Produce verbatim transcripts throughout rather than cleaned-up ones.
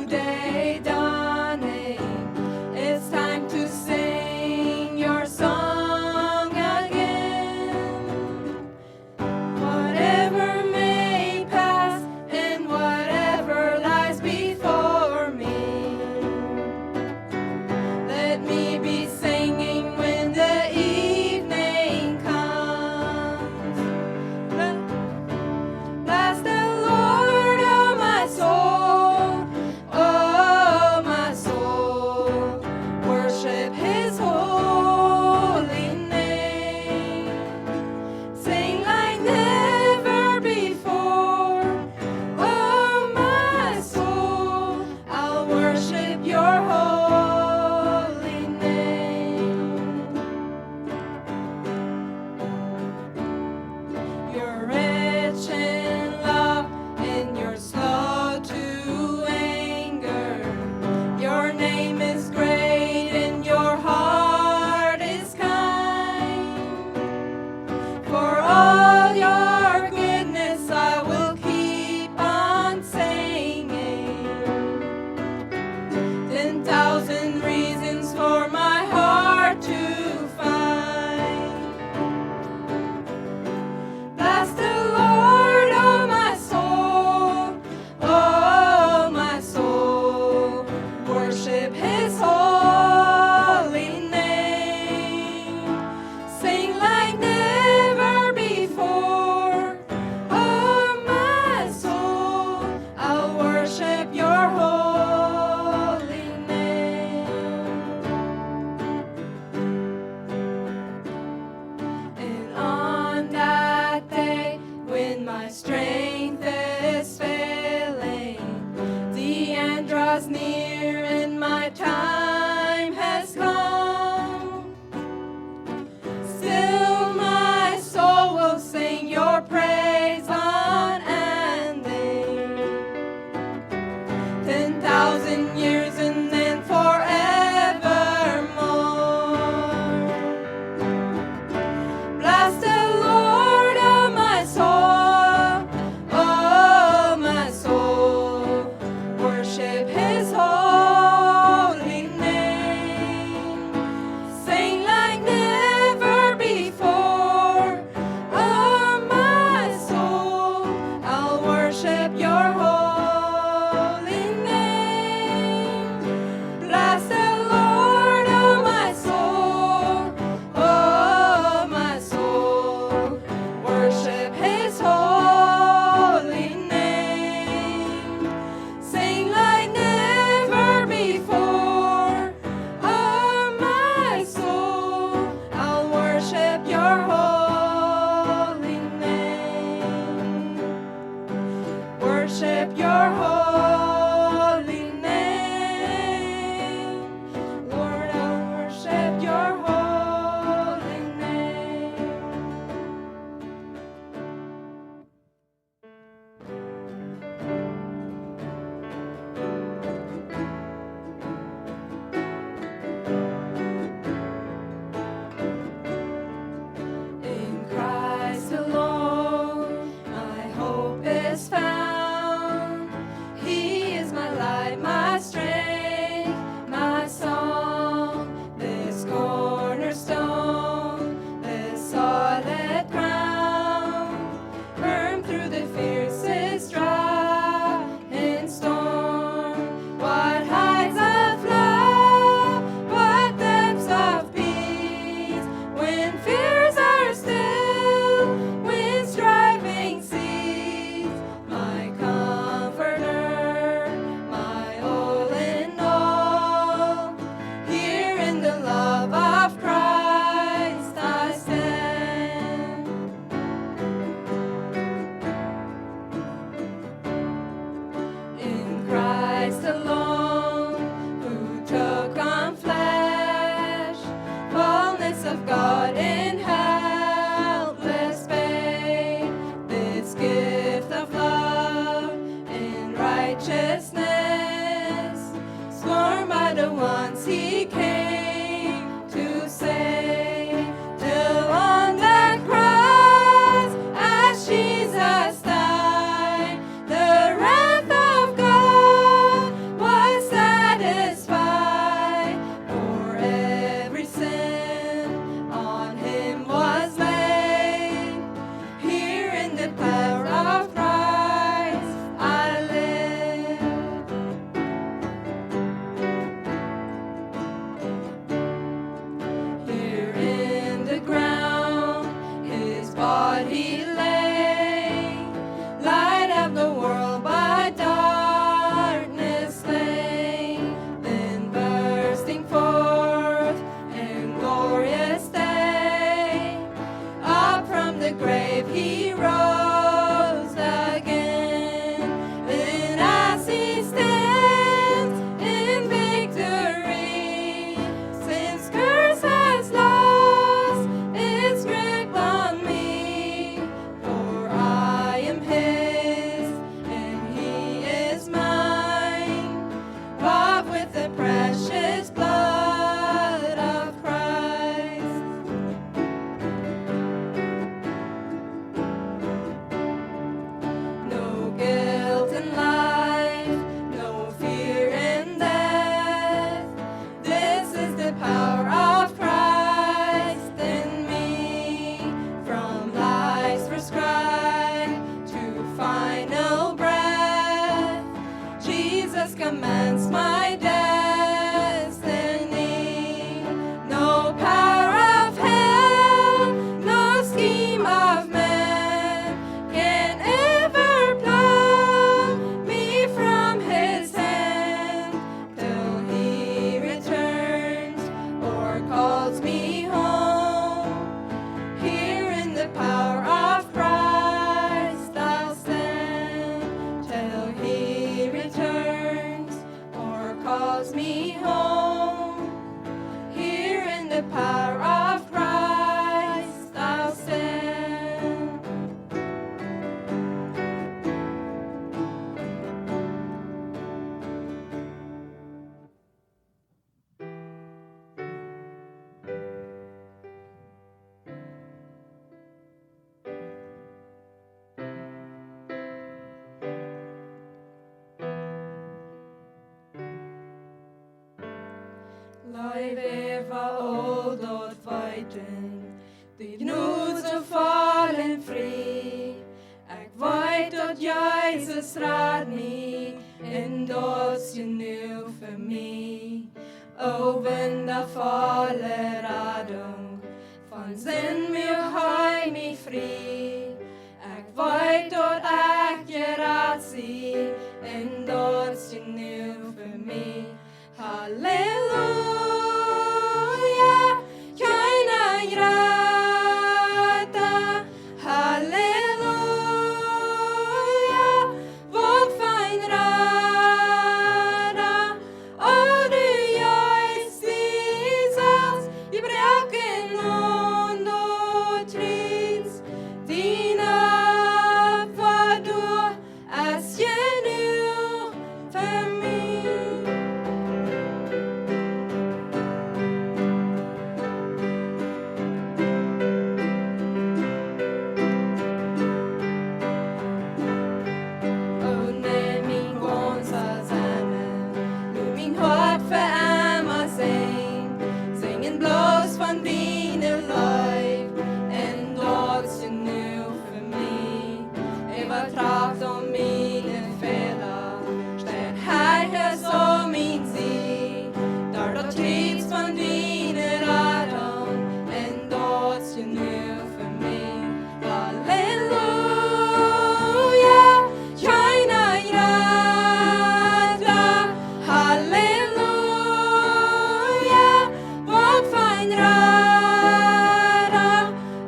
Day dawning, it's time to sing your song again. Whatever may pass and whatever lies before me, let me be singing when the evening comes. Bless the Lord, oh my soul, oh my soul, worship his holy name. Sing like never before, oh my soul, I'll worship your holy name. You're rich in love and you're slow to anger. Your name is great and your heart is kind. For all your goodness, I will keep on singing. Ten thousand reasons for my heart to find. Bless the Lord, oh my soul, oh my soul, worship his holy name. Sing like never before, oh my soul, I'll worship your holy name. And on that day when my strength is failing, the end draws near and my time has come, still my soul will sing your praise unending. Ten thousand years and then forevermore. Bless the Lord, oh my soul, oh my soul, worship his holy name. Sing like never before, oh my soul, I'll worship your holy name. Commence my destiny. No power of hell, no scheme of man can ever pluck me from his hand till he returns or calls me home. Here in the power of Christ I'll stand till he returns or calls me home. Here in the power of Christ I'll stand. Leew äwa aul daut Weeten, de Jnod soo voll un frie. Ekj weet daut Jesus rad mie, un daut es jenuach fa mie. O wundavolle Radunk, von Sind muak hee mie frie. Ekj weet daut ekj jerat sie, un daut es jenuach fa mie. Halleluja, kjeena jrata. Halleluja, waut fa een Rada. O du jeist die selfst, jebroaken un doot, triest, dien Opfa doa es jenuach fa mie. O nem mien gaunzet Sennen, lot mien Hoat fa emma sinjen, sinjen bloos von diene Leew, un daut es jenuach fa mie. Äwa Tracht un miene Fäla, steit hee aum mien Sied. Doa daut Kjriez von diene Radunk, un daut es jenuach fa mie. Halleluja, kjeena jrata. Halleluja, waut fa een Rada.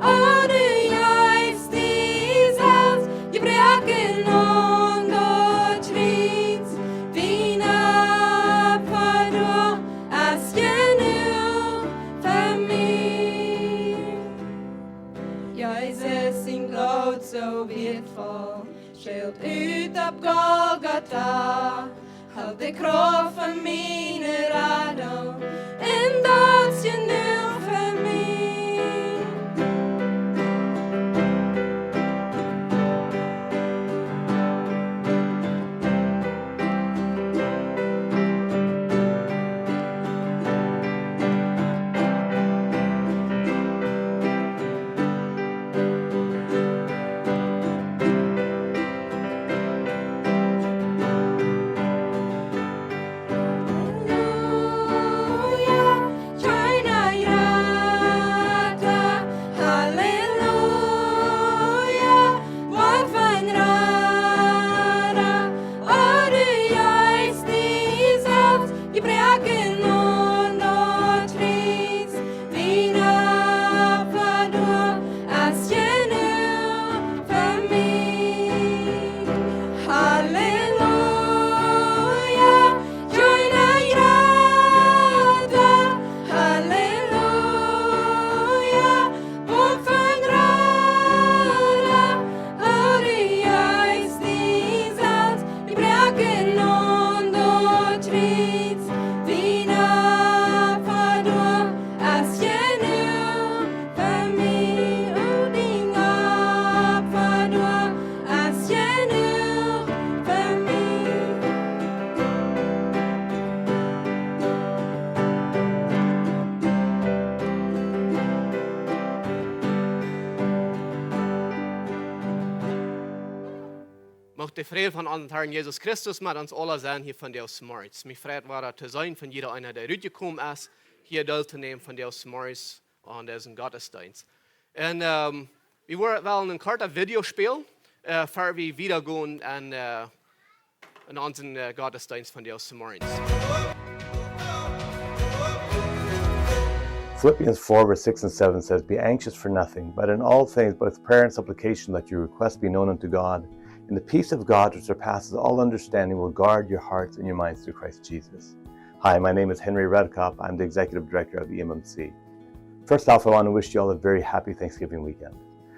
O du jeist die selfst, jebroaken un doot, triest, dien Opfa doa es jenuach fa mie. Jesus sien Bloot soo wieetvoll, schelt ut opp Golgata, helt de Krauft von miene Radunk, un daut es jenuach fa mie. de Fräd von onsen Herrn Jesus Christus met ons aula sennen hia vondoag zemorjes. Mie freit wada to seenen von jieda eena, dee rutjekomen es, hia deeltonämen vondoag zemorjes aun disen Gottesdeenst. Un, ähm, wie woaren wellen een kortet Video spälen, äh, ea wie wieda gonen aun, äh, aun onsen, äh, Gottesdeenst vondoag zemorjes. Philippians four, verse six and seven says, "Be anxious for nothing, but in all things, by prayer and supplication, let your requests be known unto God. And the peace of God, which surpasses all understanding, will guard your hearts and your minds through Christ Jesus." Hi, my name is Henry Redkop. I'm the executive director of E M M C. First off, I want to wish you all a very happy Thanksgiving weekend.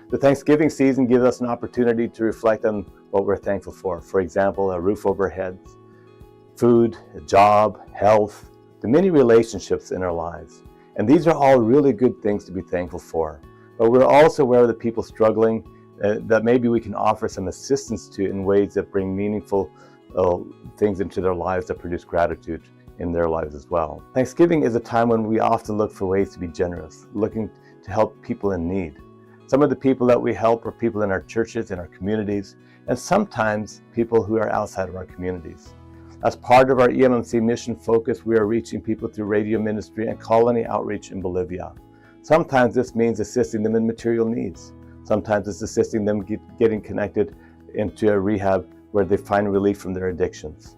The Thanksgiving season gives us an opportunity to reflect on what we're thankful for. For example, a roof over our heads, food, a job, health, the many relationships in our lives. And these are all really good things to be thankful for. But we're also aware of the people struggling, uh, that maybe we can offer some assistance to in ways that bring meaningful, uh, things into their lives that produce gratitude in their lives as well. Thanksgiving is a time when we often look for ways to be generous, looking to help people in need. Some of the people that we help are people in our churches, in our communities, and sometimes people who are outside of our communities. As part of our E M M C mission focus, we are reaching people through radio ministry and colony outreach in Bolivia. Sometimes this means assisting them in material needs. Sometimes it's assisting them get, getting connected into a rehab where they find relief from their addictions.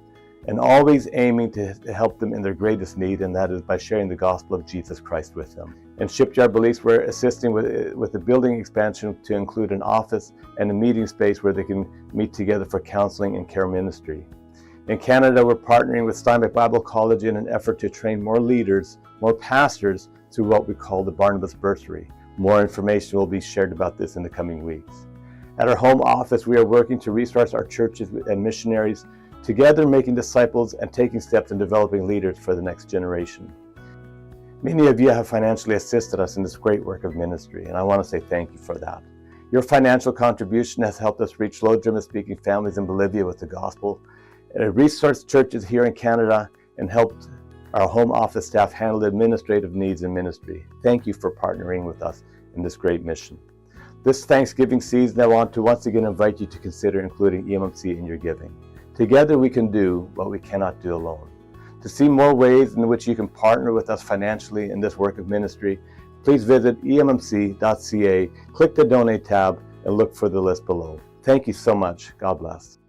And always aiming to help them in their greatest need, and that is by sharing the gospel of Jesus Christ with them. In Shipyard Belize, we're assisting with, with the building expansion to include an office and a meeting space where they can meet together for counseling and care ministry. In Canada, we're partnering with Steinbach Bible College in an effort to train more leaders, more pastors, through what we call the Barnabas Bursary. More information will be shared about this in the coming weeks. At our home office, we are working to resource our churches and missionaries, together making disciples and taking steps in developing leaders for the next generation. Many of you have financially assisted us in this great work of ministry, and I want to say thank you for that. Your financial contribution has helped us reach low German-speaking families in Bolivia with the gospel, and it resourced churches here in Canada and helped our home office staff handle the administrative needs in ministry. Thank you for partnering with us in this great mission. This Thanksgiving season, I want to once again invite you to consider including E M M C in your giving. Together we can do what we cannot do alone. To see more ways in which you can partner with us financially in this work of ministry, please visit E M M C dot C A, click the Donate tab, and look for the list below. Thank you so much. God bless.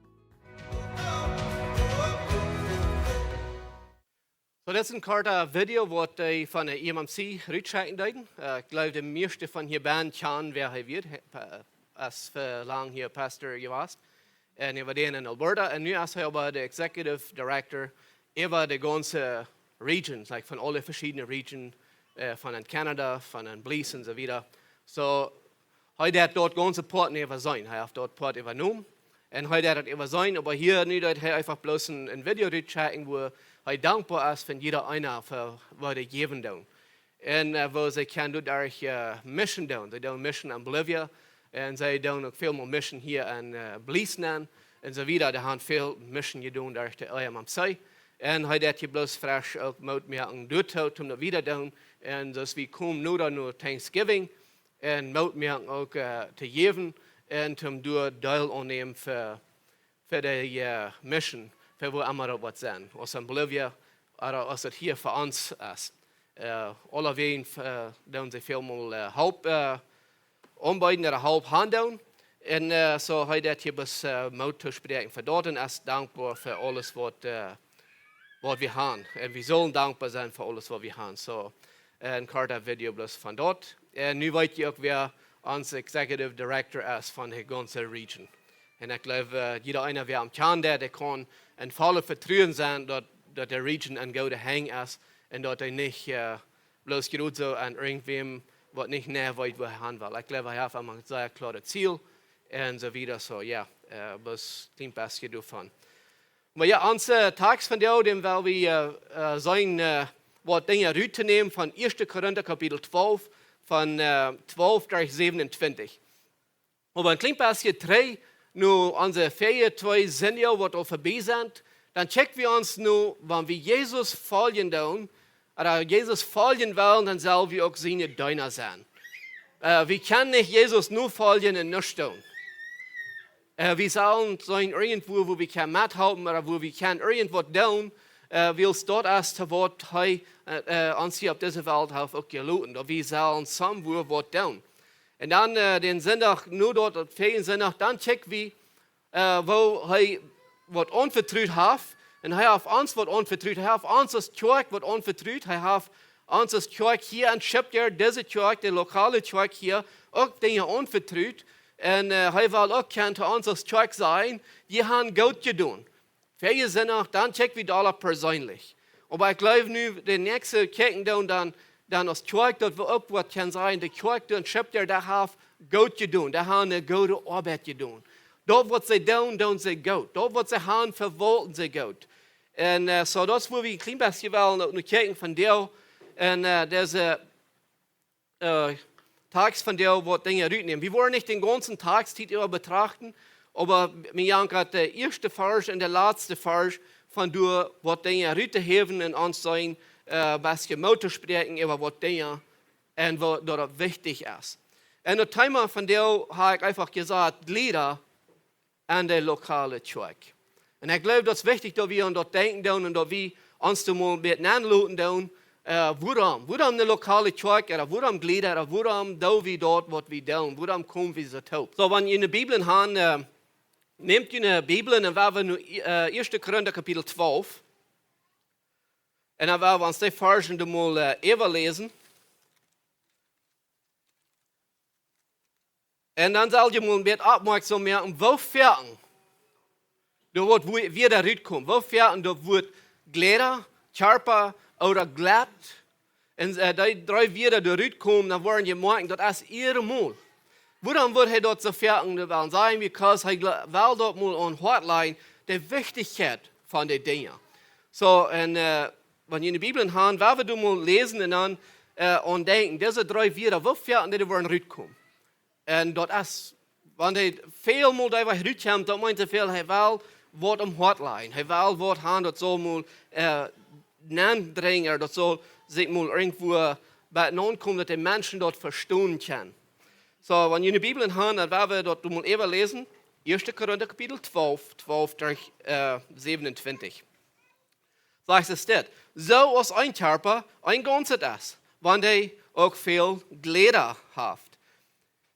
So, dit es een kortet Video, waut dee von de E M M C rutschekjen deeden. Äh, ekj jleew, de mieeschte von hia bennen kjanen, wäa hee wia. Hee, äh, es fa lang hia Pastor jewast. Un hee wia dan en Alberta. Un nu es hee oba de Executive Director äwa de gaunze Region, like, von aule veschiedne Region, äh, von en Canada, von en Belize un soo wieda. So, hee deit daut gaunze Poat nu äwaseenen. Hee haft daut Poat äwanomen. Un hee deit daut äwaseenen, oba hia nu deit hee eefach bloos een, een Video rutschekjen, wua hee dankboa es fa jieda eena fa waut dee jäwen doonen. Un, äh, wua see kjennen doaderch, äh, Mission doonen. See doonen Mission en Bolivia. Un see doonen uk väl mea Mission hia en, äh, Belize nenn. Un soo wieda. Dee haben väl Mission jedonen derch de E M M C. Un hee deit hia bloos fresch uk Moot moaken doatoo, om daut wieda to doonen. Un soo aus wie komen nu dan no Thanksgiving, un Moot moaken uk, äh, to jäwen un toom doa Deel aunnämen fa, fa de, äh, Mission, fa wua emma daut woat sennen. Aus en Bolivia, ooda aus daut hia fa ons es. Äh, aulawäajen, äh, doonen see väl mol, äh, Help, äh, aunbeeden ooda Help aundoonen. Un, äh, so hee deit hia bloos, äh, Moot toospräakjen fa daut un es dankboa fa aules waut, äh, waut wie haben. Un wie sellen dankboa sennen fa aules waut wie haben. So, äh, een kortet Video bloos von daut. Un nu weet jie uk, wäa ons Executive Director es von de gaunze Region. Un ekj jleew, äh, jieda eena, wäa am kjant, dee kaun en vollet Vetruen sennen, daut, daut de Region en goode Henj es un daut hee nich, äh, bloos jrod soo aun irjentwäm, waut nich nau weet, wua hee han well. Ekj jleew, hee haft emma een sea kloaret Ziel un soo wieda. So, jo, äh, bloos een kjlien bät doavon. Oba jo, onse Tekst vondoag, dän well wie, äh, äh, seenen, äh, waut Dinja ruttonämen von Ieeschte Korinta Kapitel twalf, von, äh, twalf bat säwenuntwintich. Oba een kjlien bät trigj no onse väaje twee Sindach, waut aul vebie sent, dan check wie ons nu, wan wie Jesus foljen doonen, ooda Jesus foljen wellen, dan sell wie uk siene Deena sennen. Äh, wie kjennen nich Jesus nofoljen un nuscht doonen. Äh, wie sellen sennen irjentwua, wua wie kjennen methalpen ooda wua wie kjennen irjentwaut doonen, äh, wiels daut es to waut hee, äh, äh, ons hia opp dise Welt haft uk jeloten. Daut wie sellen somewua waut doonen. Un dan, äh, dän Sindach, nu daut, daut väajen Sindach, dan check wie, äh, woo hee waut aunvetrut haft. Un hee haft ons waut aunvetrut. Hee haft ons aus Kjoakj waut aunvetrut. Hee haft ons aus Kjoakj hia en Schipyard, dise Kjoakj, de lokale Kjoakj hia, uk Dinja aunvetrut. Un, äh, hee well uk kjennen to ons aus Kjoakj sajen, jie haben goot jedonen. Väajen Sindach, dan check wie daut aula perseenlich. Oba ekj jleew nu, de näakjste Kjoakj doonen, dan, dan aus Kjoakj, daut wie uk waut kjennen sajen, de Kjoakj, de Schipyard, dee haft goot jedonen, dee haben eene goode Oabeit jedonen. Daut waut see doonen, doonen see goot. Daut waut see haben, vewaulten see goot. Un, äh, soo, daut es wua wie een kjlien bät wellen uk no kjikjen vondoag. Un, äh, dise, äh, Tekst vondoag waut Dinja rutnämen. Wie woaren nich dän gaunzen Tekst hia äwa betrachten, oba mie jankat de ieeschte Varsch un de latste Varsch vondoag waut Dinja rut to häwen un ons sien, äh, bät Moot to spräakjen äwa waut Dinja un waut daut wichtich es. Un daut Thema vondoag hab ekj eefach jesajcht, Jlieda en de lokale Kjoakj. Un ekj jleew, daut es wichtich, daut wie aun daut denkjen doonen un daut wie ons doa mol met nenloten doonen, äh, wuarom, wuarom de lokale Kjoakj, ooda wuarom Jlieda, ooda wuarom doo wie daut, waut wie doonen, wuarom komen wie soo toop. Soo, wan jie de Bibel haben, äh, nämt june Bibel un dan woa wie nu, äh, ieeschte Korinta Kapitel twalf. Un dan woa wie ons dee Varsch doa mol, äh, äwaläsen. Un dan sell jie mol een bät oppmoakjsom moaken, woo foaken daut Wuat wie-, wada rutkomen. Woo foaken daut Wuat Jlieda, Kjarpa ooda Jlit. Un, äh, dee dree Wieed doa rutkomen, dan woaren jie moakjen, daut es ea mol. Wuarom wudd hee daut soo foaken wellen sajen? Because hee jle-, well daut mol aun Hoat lajen, de Wichtichkjeit von de Dinja. Soo, un, äh, wan jie de Bibel haben, woa wie doa mol läsen un dan, äh, aun denkjen, dise dree Wieed, woo foaken dee woaren rutkomen. Un daut es, wan hee väl mol doa wajch rutkjemt, daut meent soo väl, hee well waut aum Hoat lajen. Hee well waut haben, daut saul mol, äh, nendrinjen, daut saul sikj mol irjentwua bie aunkomen, daut de Menschen daut vestonen kjennen. Soo, wan jie de Bibel haben, dan woa wie daut mol äwaläsen. Ieeschte Korinta Kapitel twalf, twalf derch, äh, säwenuntwintich. Sajcht et dit: Soo aus een Kjarpa een Gaunzet es, wan dee uk väl Jlieda haft.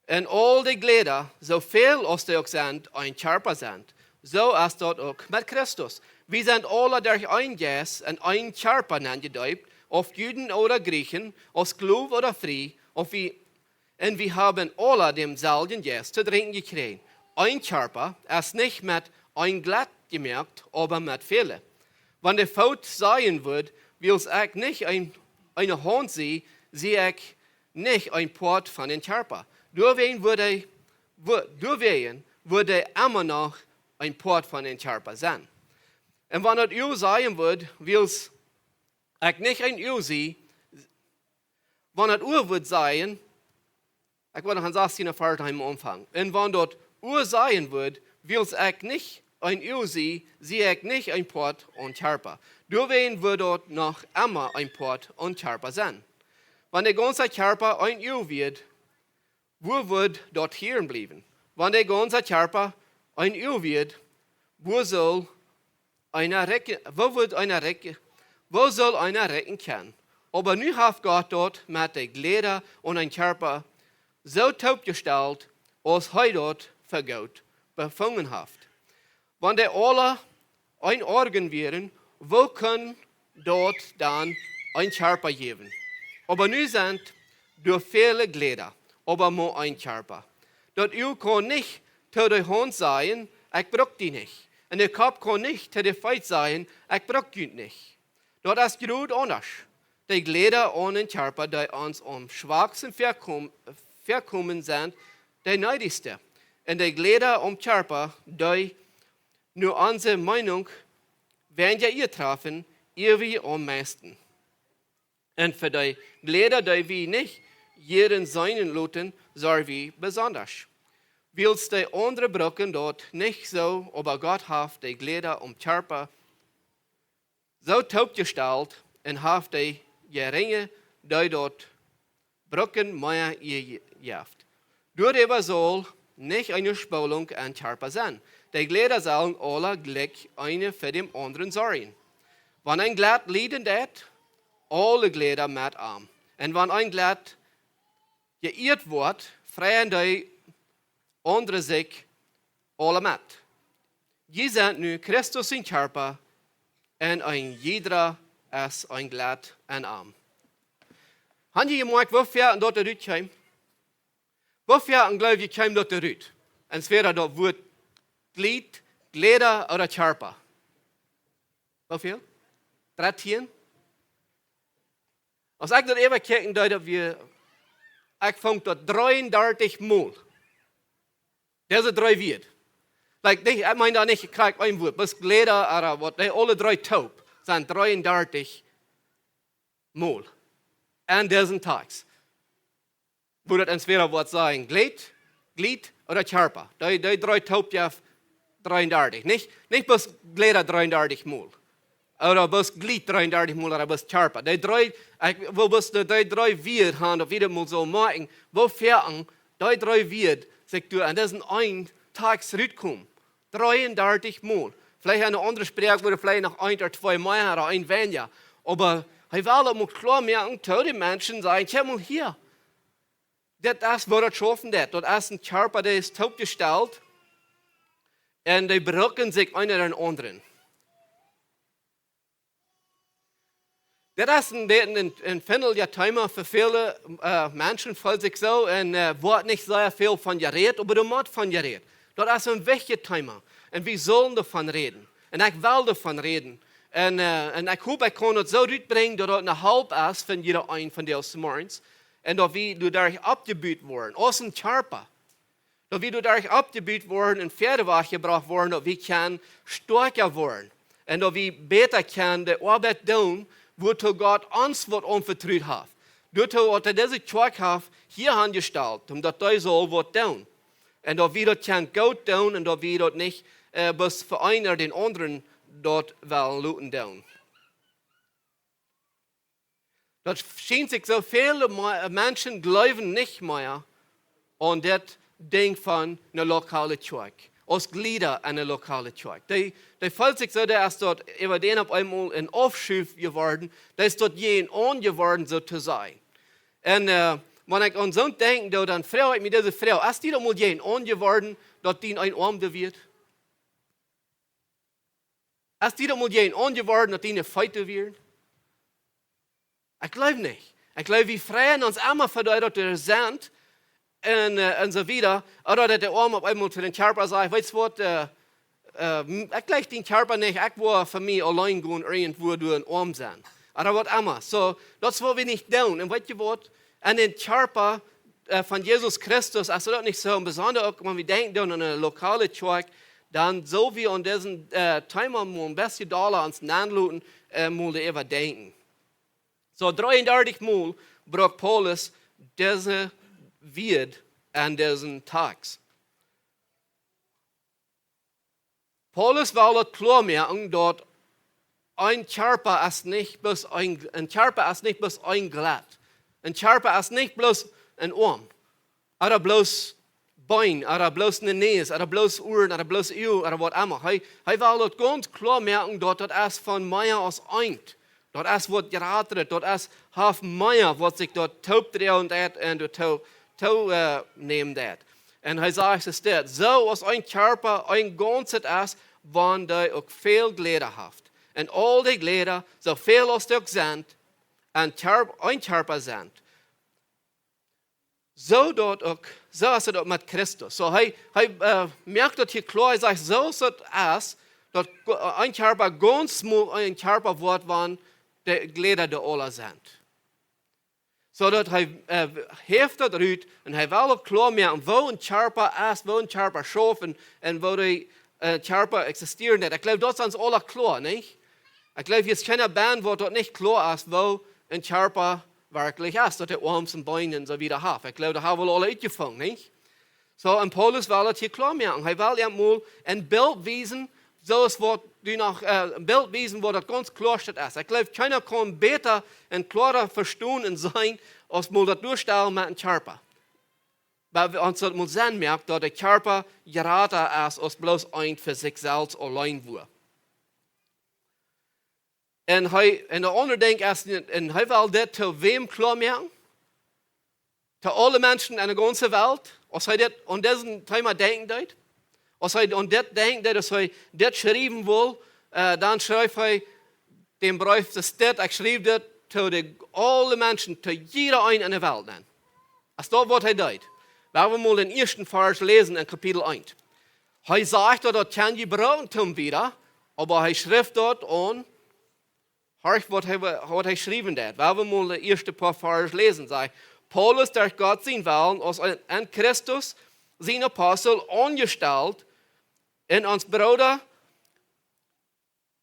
Un aul de Jlieda, soo väl aus dee uk sent, een Kjarpa sent, soo es daut uk met Christus. Wie sent aula derch een Jeist en een Kjarpa nenjedeept, auf Juden ooda Griechen, auf Sklow ooda frie, auf wie un wie haben aula dänselwjen Jeist to drinkjen jekjräajen. Een Kjarpa es nich met een Jlit jemoakt, oba met väle. Wan de Foot sajen wudd, wiels ekj nich een, eene Haunt sie, sie ekj nich een Poat von dän Kjarpa. Doawäajen wudd hee, wu-, doawäajen wudd hee emma noch een Poat von dän Kjarpa sennen. Un wan daut Uag sajen wudd, wiels ekj nich een Uag sie, wan daut Uag wudd sajen, ekj well noch aun sastieen Varsch aunfangen. Un wan daut Uag sajen wudd, wiels ekj nich een Uag sie, sie ekj nich een Poat aum Kjarpa. Doawäajen wudd daut noch emma een Poat aum Kjarpa sennen. Wan de gaunze Kjarpa een Uag wia, wua wudd daut Hieren bliewen? Wan de gaunze Kjarpa een Uag wia, wua saul eena rikj-, wua wudd eena rikj-, wua saul eena rikjen kjennen? Oba nu haft Gott daut met de Jlieda aun een Kjarpa soo toopjestalt, aus hee daut fa goot befungen haft. Wan dee aula een Organ wieren, woo kunn daut dan een Kjarpa jäwen? Oba nu sent doa väle Jlieda, oba mau een Kjarpa. Daut Uag kaun nich to de Haunt sajen, ekj bruck die nich. Un de Kopp kaun nich to de Feet sajen, ekj bruck junt nich. Daut es jrod aundasch. De Jlieda aun een Kjarpa, dee ons aum schwaksten väakom-, väakomen sent, de needichste. Un de Jlieda aum Kjarpa, dee no onse Meenunk wenja Ea trafen, ea wie aum meisten. Un fa de Jlieda, dee wie nich jieren sennen loten, sorj wie besondasch. Wiels de aundre brucken daut nich soo, oba Gott haft de Jlieda aum Kjarpa soo toopjestalt un haft de jerinje, dee daut brucken, mea jejäft. Doaräwa saul nich eene Spolunk aum Kjarpa sennen. De Jläda sellen aule jlikj eena fa dän aundren sorjen. Wan een Jlett lieden deit, aule Jläda met am. Un wan een Jlett jeieet woat, freien de aundre sikj aule met. Jie sent nu Christus sien Kjarpa, un een jieda es een Jlett aun am. Haben jie jemoakjt, woo foaken daut doa rut kjeem? Woo foaken jleew jie kjeem daut doa rut? Entwäda daut Wuat Jlied, Jläda ooda Kjarpa. Woo väl? Dartieen? Aus ekj daut äwa kjikjen deed, daut wia, ekj funk daut dreeundartich mol. Dise dree Wieed. Like, nich, ekj meen doa nich krakjt een Wuat, bloos Jläda, ooda waut, nä, aule dree toop sent dreeundartich mol. Aun disen Tekst. Woo daut entwäda woat sennen, Jlied, Jlied ooda Kjarpa. Dee, dee dree toop jeft dreeundartich. Nich, nich bloos Jläda dreeundartich mol. Ooda bloos Jlied dreeundartich mol, ooda bloos Kjarpa. Dee dree, ekj well bloos dee, dee dree Wieed haben, daut wie daut mol soo moakjen. Woo foaken dee dree Wieed sikj doa, un daut es een, een Tekst rutkomen. Dreeundartich mol. Veleicht aun eene aundre Sproak wudd veleicht noch een ooda twee mea ooda een weinja. Oba hee well daut mol kloa moakjen, to de Menschen sajen, kjikj mol hia. Dit es woo daut schaufen deit. Daut es een Kjarpa, dee es toopjestalt. Un dee brucken sikj eena dän aundren. Dit es een, een, een, een findelja Thema fa väle, äh, Menschen, feelt sikj soo, un, äh, woat nich sea väl von jerät, oba doa mott von jerät. Daut es een wichtjet Thema. Un wie sellen doavon räden. Un ekj well doavon räden. Un, äh, un ekj hop, ekj kaun daut soo rutbrinjen, daut daut eene Help es fa jieda een von ons morjens. Un daut wie doaderch oppjebut woaren. Aus een Kjarpa. Daut wie doaderch oppjebut woaren un wieda wajchjebrocht woaren, daut wie kjennen stoakja woaren. Un daut wie bäta kjennen de Oabeit doonen, wuatoo Gott ons waut aunvetrut haft. Doatoo waut hee dise Kjoakj haft hia aunjestalt, om daut hee saul waut doonen. Un daut wie daut kjennen goot doonen un daut wie daut nich, äh, bloos fa eena dän aundren daut wellen loten doonen. Daut schient sikj soo väle Me-, Menschen jleewen nich mea aun dit Dinkj von eene lokale Kjoakj. Aus Jlieda aun eene lokale Kjoakj. Dee, dee feelt sikj soo, dee es doa äwa dän opp eemol een Aufschei jeworden. Dee es doa jäajen aun jeworden, soo to sajen. Un, äh, wan ekj aun soont denkjen doo, dan froag ekj mie dise Froag, es die daut mol jäajen aun jeworden, daut die een Oam doa wia? Es die daut mol jäajen aun jeworden, daut die een Fight doa wia? Ekj jleew nich. Ekj jleew, wie freien ons emma fa dee, daut doa sent. Un, äh, un soo wieda. Ooda daut de Oam opp eemol to dän Kjarpa sajcht, weetst waut, äh, äh, m-, ekj jlikj dän Kjarpa nich, ekj well fa mie auleen gonen, irjentwua doa een Oam sennen. Ooda waut emma. Soo, daut es waut wie nich doonen. Un weetst waut? Aun dän Kjarpa, äh, von Jesus Christus, es daut nich soo besonda uk, wan wie denkjen doonen aun eene lokale Kjoakj, dan sell wie aun disen, äh, Thema mol een bät dolla ons nenloten, äh, mol doaräwa denkjen. Soo, dreeundartich mol brukt Paulus dise Wieed aun disen Tekst. Paulus well daut kloa moaken, daut een Kjarpa es nich bloos een, een Kjarpa es nich bloos een Jlett. Een Kjarpa es nich bloos een Oam. Ooda bloos Been, ooda bloos eene Näs, ooda bloos Uaren, ooda bloos Uagen, ooda waut emma. Hee, hee well daut gaunz kloa moaken, daut daut es von mea aus eent. Daut es waut jratret, daut es, haft mea waut sikj doa toop dreien deit un doa toop, toop, äh, nämen deit. Un hee sajcht es dit, soo aus een Kjarpa een Gaunzet es, wan dee uk väl Jläda haft. Un aul dee Jläda, soo väl aus dee uk sent, een Kjarp-, een Kjarpa sent. Soo daut uk, soo es daut uk met Christus. Soo hee, hee, äh, moakt daut hia kloa, hee sajcht, soo aus daut es, daut Go-, äh, een Kjarpa gaunz mol een Kjarpa woat, wan de Jläda doa aula sent. Soo daut hee, äh, haft daut rut un hee well uk kloa moaken, woo een Kjarpa es, woo een Kjarpa schauft un, un woo dee, äh, Kjarpa eksistieren deit. Ekj jleew, daut es ons aula kloa, nich? Ekj jleew, hia es kjeena bennen, waut daut nich kloa es, woo een Kjarpa werkjlich es, daut hee Oarms un Been un soo wieda haft. Ekj jleew, daut haben wie aula utjefungen, nich? Soo, un Paulus well daut hia kloa moaken. Hee well eenmol een Bilt wiesen, soo aus waut du noch, äh, een Bilt wiesen, waut daut gaunz kloa steit es. Ekj jleew, kjeena kaun bäta un kloara vestonen un seenen, aus mol daut doastalen met een Kjarpa. Oba wie ons daut mol sennen moaken, daut de Kjarpa jrata es aus bloos eent fa sikj selfst auleen wia. Un hee, un de aundre Dinkj es, un hee well dit to wäm kloa moaken? To aule Menschen enne gaunze Welt. Aus hee dit aun disen Thema denkjen deed, aus hee aun dit denkjen deed, aus hee dit schriewen wull, äh, dan schreef hee dän Breef, daut dit, ekj schreef dit to de, aule Menschen, to jieda een enne Welt nenn. Aus daut waut hee deed. Lot ons mol dän ieeschten Varsch läsen en Kapitel eent. Hee sajcht daut, daut kaun jie brucken toom wieda, oba hee schrift daut aun, horch waut hee, waut hee schriewen deed. Lot ons mol de ieeschte poa Varsch läsen. Sajcht Paulus, derch Gott sien Wellen, aus en, en Christus sien Apostel aunjestalt, un ons Brooda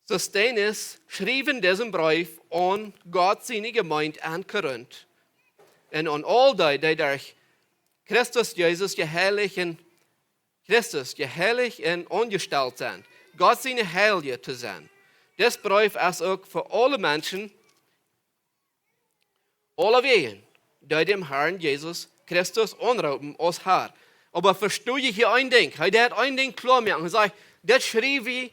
Sostenes, schriewen disen Breef aun Gott siene Jemeent en Korinth, un aun aul dee, dee derch Christus Jesus jeheilicht un, Christus jeheilicht un aunjestalt sent, Gott siene Heilje to sennen. Dis Breef es uk fa aule Menschen, aulawäajen, dee dän Harn Jesus Christus aunroopen aus Har. Oba vesto jie hia een Dinkj? Hee deed een Dinkj kloa moaken. Hee sajcht, dit schriew wie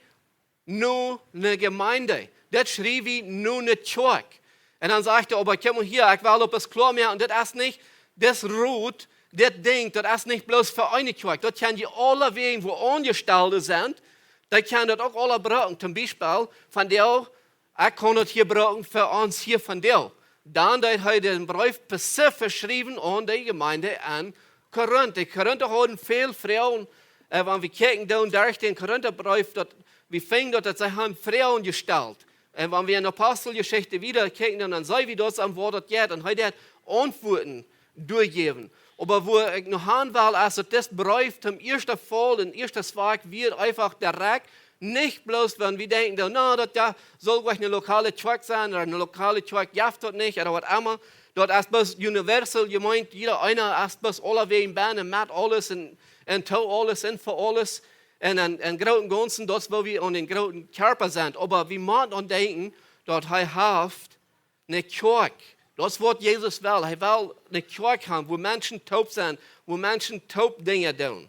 no ne Jemeent. Dit schriew wie no ne Kjoakj. Un dan sajcht hee, oba kjikj mol hia, ekj well opp daut kloa moaken, dit es nich, dis Rot, dit Dinkj, daut es nich bloos fa eene Kjoakj. Daut kaun jie aulawäajen, wua Aunjestalde sent, dee kjennen daut uk aula brucken. Toom Biespel, von dee, ekj kaun daut hia brucken fa ons hia vondoag. Dan deed hee dän Breef spezifisch schriewen aun de Jemeent en Korinth. De Korintha hauden väl Froagen, äh, wan wie kjikjen dan derch dän Korinthabreef, daut, wie finjen daut, daut see haben Froagen jestalt. Un wan wie en Aposteljeschicht wieda kjikjen, dan, dan seenen wie daut aun waut daut jeit. Un hee deed Auntwuaten derchjäwen. Oba wua ekj no han well, es daut dis Breef toom ieeschten Mol, en ieeschten Wajch, wia eefach direkt, nich bloos, wan wie denkjen, dan, na, daut jo, saul jlikj ne lokale Kjoakj sennen, ooda ne lokale Kjoakj jeft daut nich, ooda waut emma. Daut es bloos universal jemeent, jieda eena es bloos aulawäajen bennen met aules un, un to aules un fa aules. Un en, en grooten Gaunzen, daut es woo wie aun dän grooten Kjarpa sent. Oba wie motten aun denkjen, daut hee haft ne Kjoakj. Daut es waut Jesus well. Hee well ne Kjoakj haben, wua Menschen toop sent, wua Menschen toop Dinja doonen.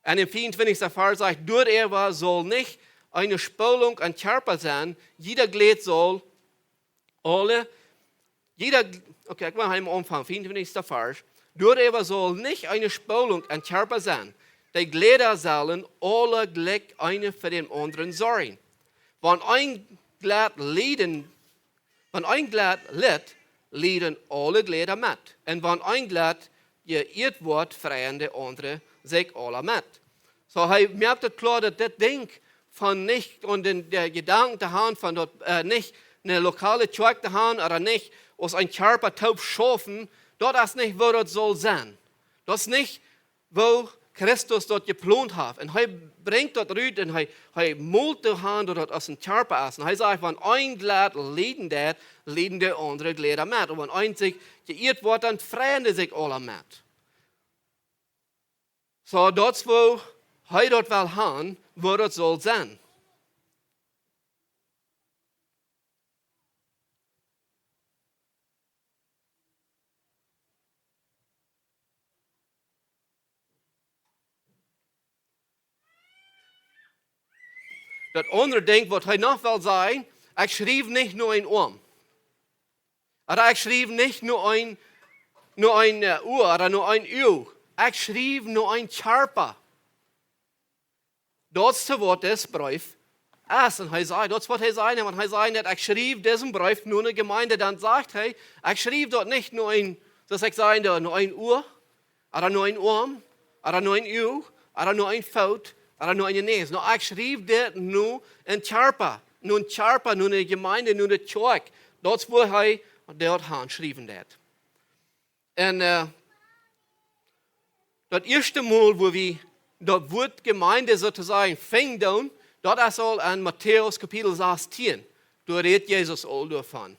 Un em vea un twintichsten Varsch sajcht, doaräwa saul nich eene Spolunk em Kjarpa sennen, jieda Jlät saul aule, jieda, okay, ekj well hia aunfangen, vea un twintichsten Varsch. Doaräwa saul nich eene Spolunk em Kjarpa sennen. De Jläda sellen aule jlikj eena fa dän aundren sorjen. Wan een Jlät lieden Wan een Jlät litt, lieden aule Jläda met. Un wan een Jlät jeieet woat, freien de aundre sikj aula met. Soo, hee moakt daut kloa daut dit Dinkj von nich, un dän, de Jedanken to haben von daut, äh, nich ne lokale Kjoakj to haben, ooda nich aus een Kjarpa toop schaufen, daut es nich woo daut saul sennen. Daut es nich woo Christus daut jeplont haft. Un hee brinjt daut rut un hee, hee mott daut haben daut daut aus een Kjarpa es. Un hee sajcht, wan een Jlät lieden deit, lieden de aundre Jläda met. Un wan een sikj jeieet woat, dan freien dee sikj aula met. Soo, daut es woo hee daut well haben, woo daut saul sennen. Daut aundre Dinkj waut hee noch well sajen, ekj schriew nich no een Oarm. Ooda ekj schriew nich no een, no een, äh, Ua, ooda no een Uag. Ekj schriew no een Kjarpa. Daut es waut dis Breef es. Un hee säd, daut es waut hee säd, wan hee säd daut ekj schriew disen Breef no ne Jemeent, dan sajcht hee, ekj schriew daut nich no een, soo aus ekj säd, no een Ua, ooda no een Oarm, ooda no een Uag, ooda no een Foot, ooda no een Näs. No, ekj schriew dit no een Kjarpa, no een Kjarpa, no ne Jemeent, no de Kjoakj. Daut es woo hee daut han schriewen deed. Un, äh, daut ieeschte Mol, wua wie daut Wuat Jemeent soo to sajen finjen doonen, daut es aul en Matäus Kapitel sastieen. Doa rät Jesus aul doavon.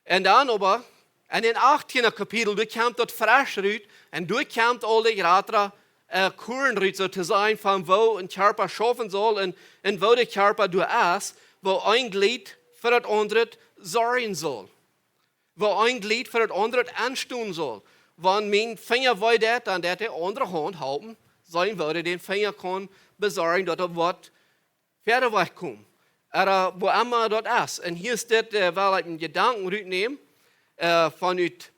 Un dan oba, en dän achtieenden Kapitel, doa kjemt daut fresch rut, un doa kjemt aul de jratre, äh, Korn rut, soo to sajen, von woo een Kjarpa schaufen saul un, un woo de Kjarpa doa es, woo een Jlät fa daut aundre sorjen saul. Woo een Jlät fa daut aundre enstonen saul. Wan mien Finja wee deit, dan deit de aundre Haunt halpen, seenen woo dee dän Finja kaun besorjen, daut hee woat wieda wajchkomen. Ooda woo emma daut es. Un hia es dit, äh, well ekj een Jedanken rutnämen, äh, von ut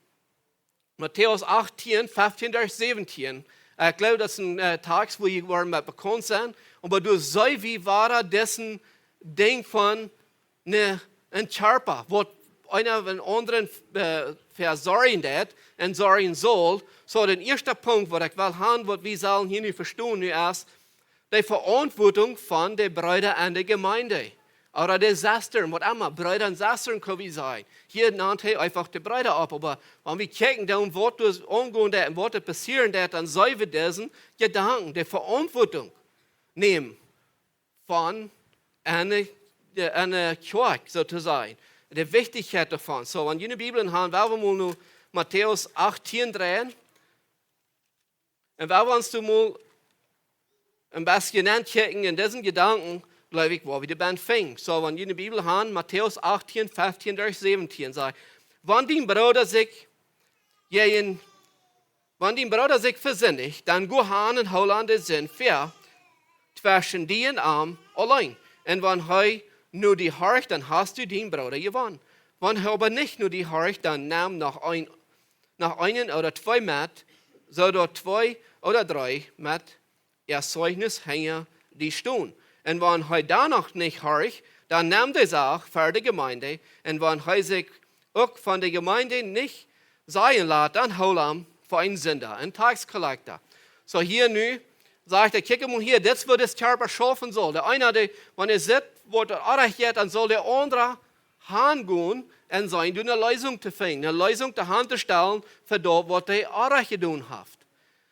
Matäus 18, 15 derch 17. Äh, ekj jleew, daut es een, äh, Tekst, wua jie woaren met bekaunt sennen. Oba doa see wie wada disen Dinkj von ne, een Kjarpa, waut eena dän aundren, äh, vesorjen deit un sorjen saul. Soo, de ieeschte Punkt, waut ekj well haben, waut wie sellen hia nu vestonen nu es, de Veauntwuatunk von de Breeda enne Jemeent. Ooda de Sestren, waut emma, Breeda un Sestren kjenn wie sajen. Hia nant hee eefach de Breeda opp, oba wan wie kjikjen, dan waut doa aungonen deit un waut doa passieren deit, dan seenen wie disen Jedanken, de Veauntwuatunk nämen von enne, de, enne Kjoakj, soo to sajen. De Wichtichkjeit doavon. Soo, wan jie Bibeln haben, woa wie mol no Matäus 18 dreien. Un woa wie ons nu mol een bät nenkjikjen en disen Jedanken, jleew ekj, woa wie de Bibel finjen. Soo, wan jie Bibeln haben, Matäus 18, 15 derch 17 sajcht: Wan dien Brooda sikj jäajen Wan dien Brooda sikj vesindicht, dan go han un hool am de Sind väa tweschen die un am auleen. Un wan hee no die horcht, dan hast du dien Brooda jewonnen. Wan hee oba nich no die horcht, dan nemm noch een, noch eenen ooda twee met, soo daut twee ooda dree met äa Zeichnis hinja die stonen. Un wan hee dan noch nich horcht, dan nemm de Sach ver de Jemeent. Un wan hee sikj uk von de Jemeent nich sajen lat, dan hool am fa een Sinda, een Tax collector. Soo hia nu sajcht hee: Kjikj mol hia, dit es waut dis Kjarpa schaufen saul. De eena, dee, wan hee sitt, waut doa orrajcht jeit, dan saul de aundra hangonen un seenen doa ne Leesunk to finjen, ne Leesunk to han to stalen fa daut, waut hee orrajcht jedonen haft.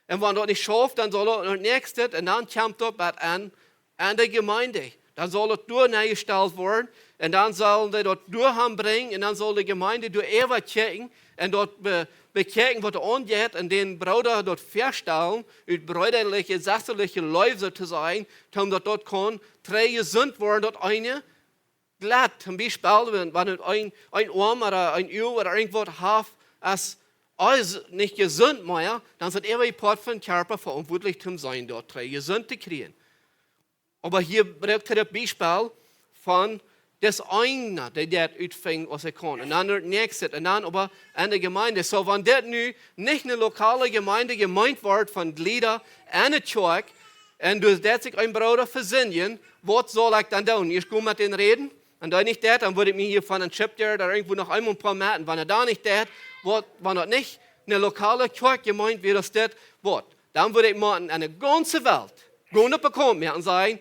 Un wan daut nich schauft, dan saul daut no näakjstet un dan kjemt daut bat aun, aun de Jemeent. Dan saul daut doa nenjestalt woaren un dan sellen dee daut doa han brinjen un dan saul de Jemeent doa äwa kjikjen un daut be-, bekjikjen, waut doa aunjeit, un dän Brooda daut väastalen, ut breedaliche, sestliche Leew, soo to sajen, toom daut daut kaun trigj jesunt woaren, daut eene jlat. Een Biespel, wan, wan een, een Oarm ooda een Uag ooda irjentwaut haft, aus aules nich jesunt mea, dan es daut äwa de Poat von Kjarpa veauntwuatlich, om seenen daut trigj jesunt to kjrieen. Oba hia brukt hee daut Biespel von dis eena, dee daut utfinjt, aus hee kaun. Un dan daut näakjste, un dan oba aun de Jemeent. Soo, wan dit nu nich ne lokale Jemeent, Jemeent woat von Jlieda enne Kjoakj, un doa deit sikj een Brooda vesindjen, waut saul ekj dan doonen? Ieescht go met dän räden? Un wan nich daut, dan wudd ekj mie hia von een Chip ooda irjentwua noch eemol een poa moaken. Wan hee dan nich daut, waut, wan daut nich ne lokale Kjoakj Jemeent wia, aus dit, waut, dan wudd ekj motten aun de gaunze Welt gonen opp de Kop moaken un sajen: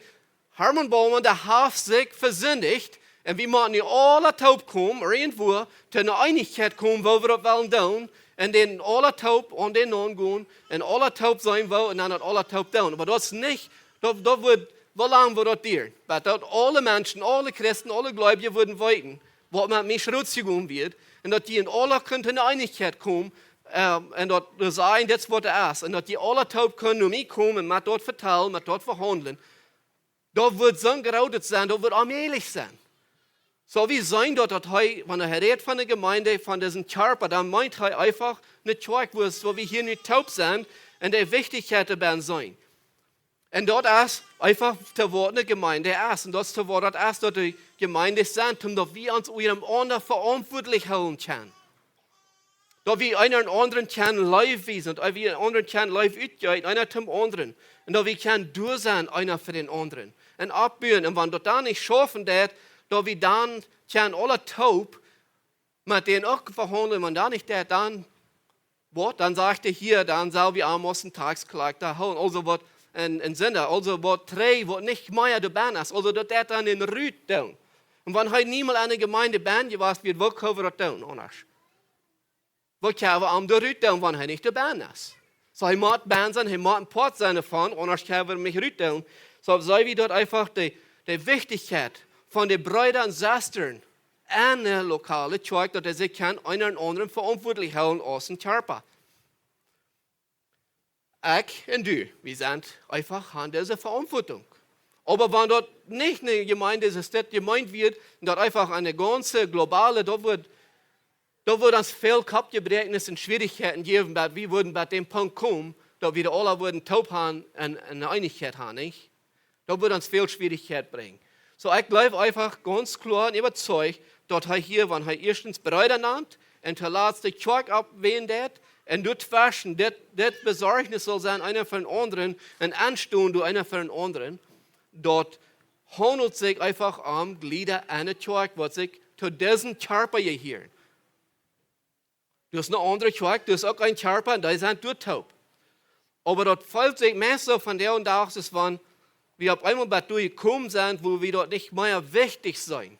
Hermann Baumann, dee haft sikj vesindicht. Un wie motten nu aula toop komen, irjentwua, to ne Eenichkjeit komen, woo wie daut wellen doonen. Un dan aula toop aun dän Nomen gonen. Un aula toop seenen, woo, un dan daut aula toop doonen. Oba daut es nich, daut, daut wudd, woo lang wudd daut dieren? Bat daut aule Menschen, aule Christen, aule Gleubje wudden weeten, waut met mie rutjegonen wia. Un daut dee en aula kunnen to ne Eenichkjeit komen. Ähm, un daut, daut sajen, dit es waut et es. Un daut dee aula toop kunnen no mie komen un met daut vetalen, met daut vehaundlen. Daut wudd soon grootet sennen, daut wudd onmäajlich sennen. Soo, wie seenen daut, daut hee, wan hee rät von de Jemeent, von disen Kjarpa, dan meent hee eefach ne Kjoakj, wua, wua wie hia nu toop sent un de Wichtichkjeit doabie seenen. Un daut es eefach to waut ne Jemeent es. Un daut es to waut daut es, daut de Jemeent sent, om daut wie ons unjarenaunda veauntwuatlich hoolen kjennen. Daut wie eena dän aundren kjennen Leew wiesen, daut wie dän aundren kjennen Leew utjeeten, eena toom aundren. Un daut wie kjennen doa sennen, eena fa dän aundren. Un oppbuen. Un wan daut dan nich schaufen deit, daut wie dan kjennen aula toop met dän uk vehaundlen, wan daut nich deit, dan, waut, dan sajcht hee hia, dan sell wie am aus een Tax collector hoolen. Aulsoo waut een, een Sinda, aulsoo waut trigj, waut nich mea doabie es. Aulsoo daut deit dan dän rutdoonen. Un wan hee niemols enne Jemeent bie jewast wia, woo kjenn wie daut doonen, aundasch? Woo kjenn wie am doa rutdoonen, wan hee nich doabie es? Soo, hee mott bie sennen, hee mott een Poat sennen doavon, aundasch kjenn wie am nich rutdoonen. Soo, see wie daut eefach de, de Wichtichkjeit von de Breeda un Sestren enne lokale Kjoakj, daut see sikj kjennen eena dän aundren veauntwuatlich hoolen aus een Kjarpa. Ekj un du, wie sent eefach aun dise Veauntwuatunk. Oba wan daut nich ne Jemeent es, es dit Jemeent wia, un daut eefach ne gaunze globale, daut wudd Daut wudd ons väl Koppjebräakjnis un Schwierichkjeiten jäwen, bat wie wudden bat dän Punkt komen, daut wie aula wudden toop haben un, un eene Eenichkjeit haben, nich? Daut wudd ons väl Schwierichkjeit brinjen. Soo, ekj jleew eefach gaunz kloa un äwazeicht, daut hee hia, wan hee ieeschtens Breeda nant un to latst de Kjoakj oppwäajen deit, un doatweschen dit, dit Besorjnis saul sennen, eena fa dän aundren, un enstonen doonen, eena fa dän aundren, daut haundelt sikj eefach om Jlieda enne Kjoakj, waut sikj to disen Kjarpa jehieren. Doa es eene aundre Kjoakj, doa es uk een Kjarpa, un dee sent doa toop. Oba daut felt sikj meist soo vondoag dän Dach, es wan wie opp eemol bat doa jekomen sent, wua wie daut nich mea wichtich seenen,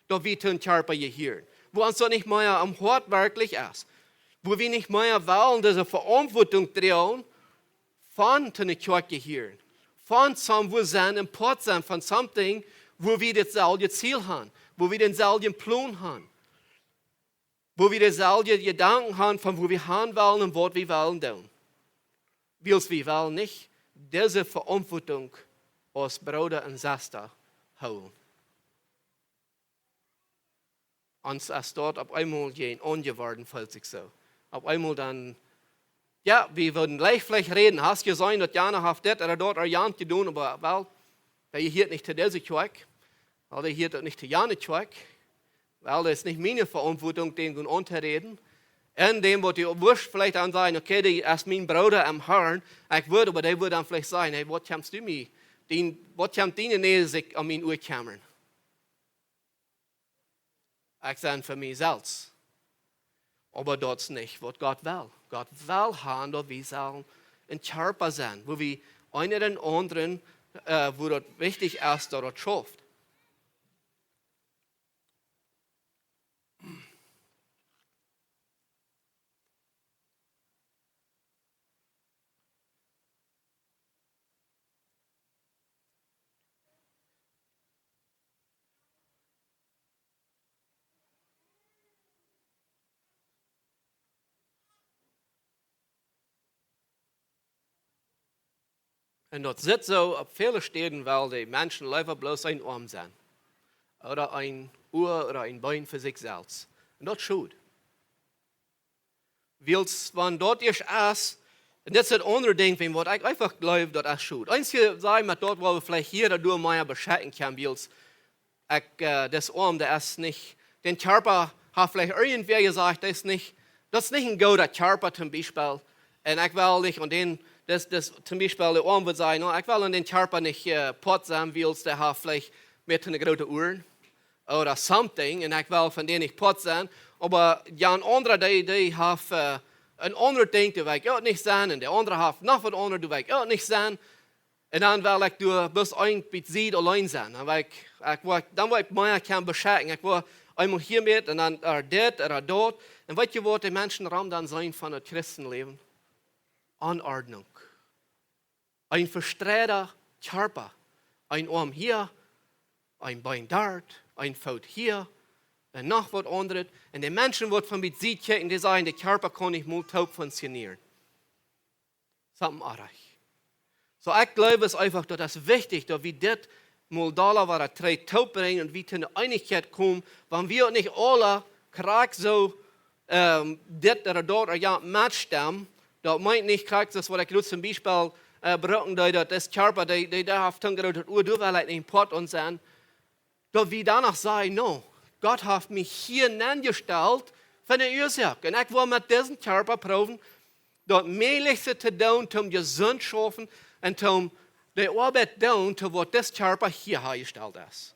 daut wie to een Kjarpa jehieren. Wua ons daut nich mea aum Hoat werkjlich es. Wua wie nich mea wellen dise Veauntwuatunk droagen, von to eene Kjoakj jehieren. Von somewhere sennen un Poat sennen von something, wua wie daut selwje Ziel haben, wua wie dänselwjen Plon haben, wua wie deselwje Jedanken haben von wua wie han wellen un waut wie wellen doonen. Wiels wie wellen nich dise Veauntwuatunk aus Brooda un Sesta hoolen. Ons es daut opp eemol jäajen aunjeworden, felt sikj soo. Opp eemol dan, jo, wie wudden leicht veleicht räden, hast jeseenen, daut jana haft dit ooda daut ooda jant jedonen, oba well, dee jehieet nich to dise Kjoakj, well, dee jehieet uk nich to jane Kjoakj, well, daut es nich miene Veauntwuatunk, dän goot auntoräden. Un däm, waut du wurscht veleicht dan sajen, okay, dee es mien Brooda em Harn, ekj wudd, oba dee wudd dan veleicht sajen, hey, waut kjemst du mie, dien, waut kjemt diene Näs sikj aun mien Ua kjemmren? Ekj sie fa mie selfst. Oba daut es nich, waut Gott well. Gott well haben, daut wie sellen een Kjarpa sennen, wua wie eena dän aundren, äh, wua daut wichtich es, daut daut schauft. Un daut sitt soo opp väle Städen, wiels de Menschen leewa bloos een Oarm sent. Ooda een Ua ooda een Been fa sikj selfst. Un daut es schod. Wiels wan daut ieescht es, un dit es daut aundre Dinkj, waut ekj eefach jleew, daut es schod. Eenje sajen, met daut woa wie veleicht hia ooda doa mea beschekjen kjennen, wiels ekj, äh, dis Oarm, dee es nich, dän Kjarpa haft veleicht irjentwäa jesajcht, dee es nich, daut es nich een gooda Kjarpa, toom Biespel. Un ekj well nich aun dän, dis, dis, toom Biespel de Oarm wudd sajen, no, ekj well aun dän Kjarpa nich, äh, Poat sennen, wiels dee haft veleicht met eene groote Uaren ooda something, un ekj well von dän nich Poat sennen, oba jan aundra, dee, dee haft, äh, een aundret Dinkj, doa well ekj uk nich sennen, un de aundra haft noch waut aundret, doa well ekj uk nich sennen. Un dan well ekj doa bloos een bät auleen sennen. Dan well ekj, ekj woa, dan woa ekj mea kjennen beschekjen. Ekj woa eemol hia met un dan, äh, dit ooda daut. Un weetst du, waut de Menschen rom dan seenen von daut Christenläwen? Onordnunk. Een vestrieeda Kjarpa. Een Oarm hia, een Been doa, een Foot hia, un noch waut aundret. Un de Menschen, waut von bie sied kjikjen, dee sajen, de Kjarpa kaun nich mol toop funktionieren. Something orrajcht. Soo, ekj jleew, es eefach, daut es wichtich, daut wie dit mol dolla wada trigj toop brinjen un wie to eene Eenichkjeit komen, wan wie uk nich aule krakjt soo, ähm, dit ooda daut ooda jo, metstemmen. Daut meent nich krakjt, daut waut ekj jrod toom Biespel, äh, brucken deed, daut es Kjarpa, dee, dee, dee haft een grootet Ua, doa well ekj nich Poat aun sennen. Daut wie dan noch sajen, no, Gott haft mie hia nenjestalt fa eene Uasoak. Un ekj well met disen Kjarpa proowen, daut mäajlichste to doonen, toom jesunt schaufen un toom de Oabeit doonen, to waut dis Kjarpa hia aunjestalt es.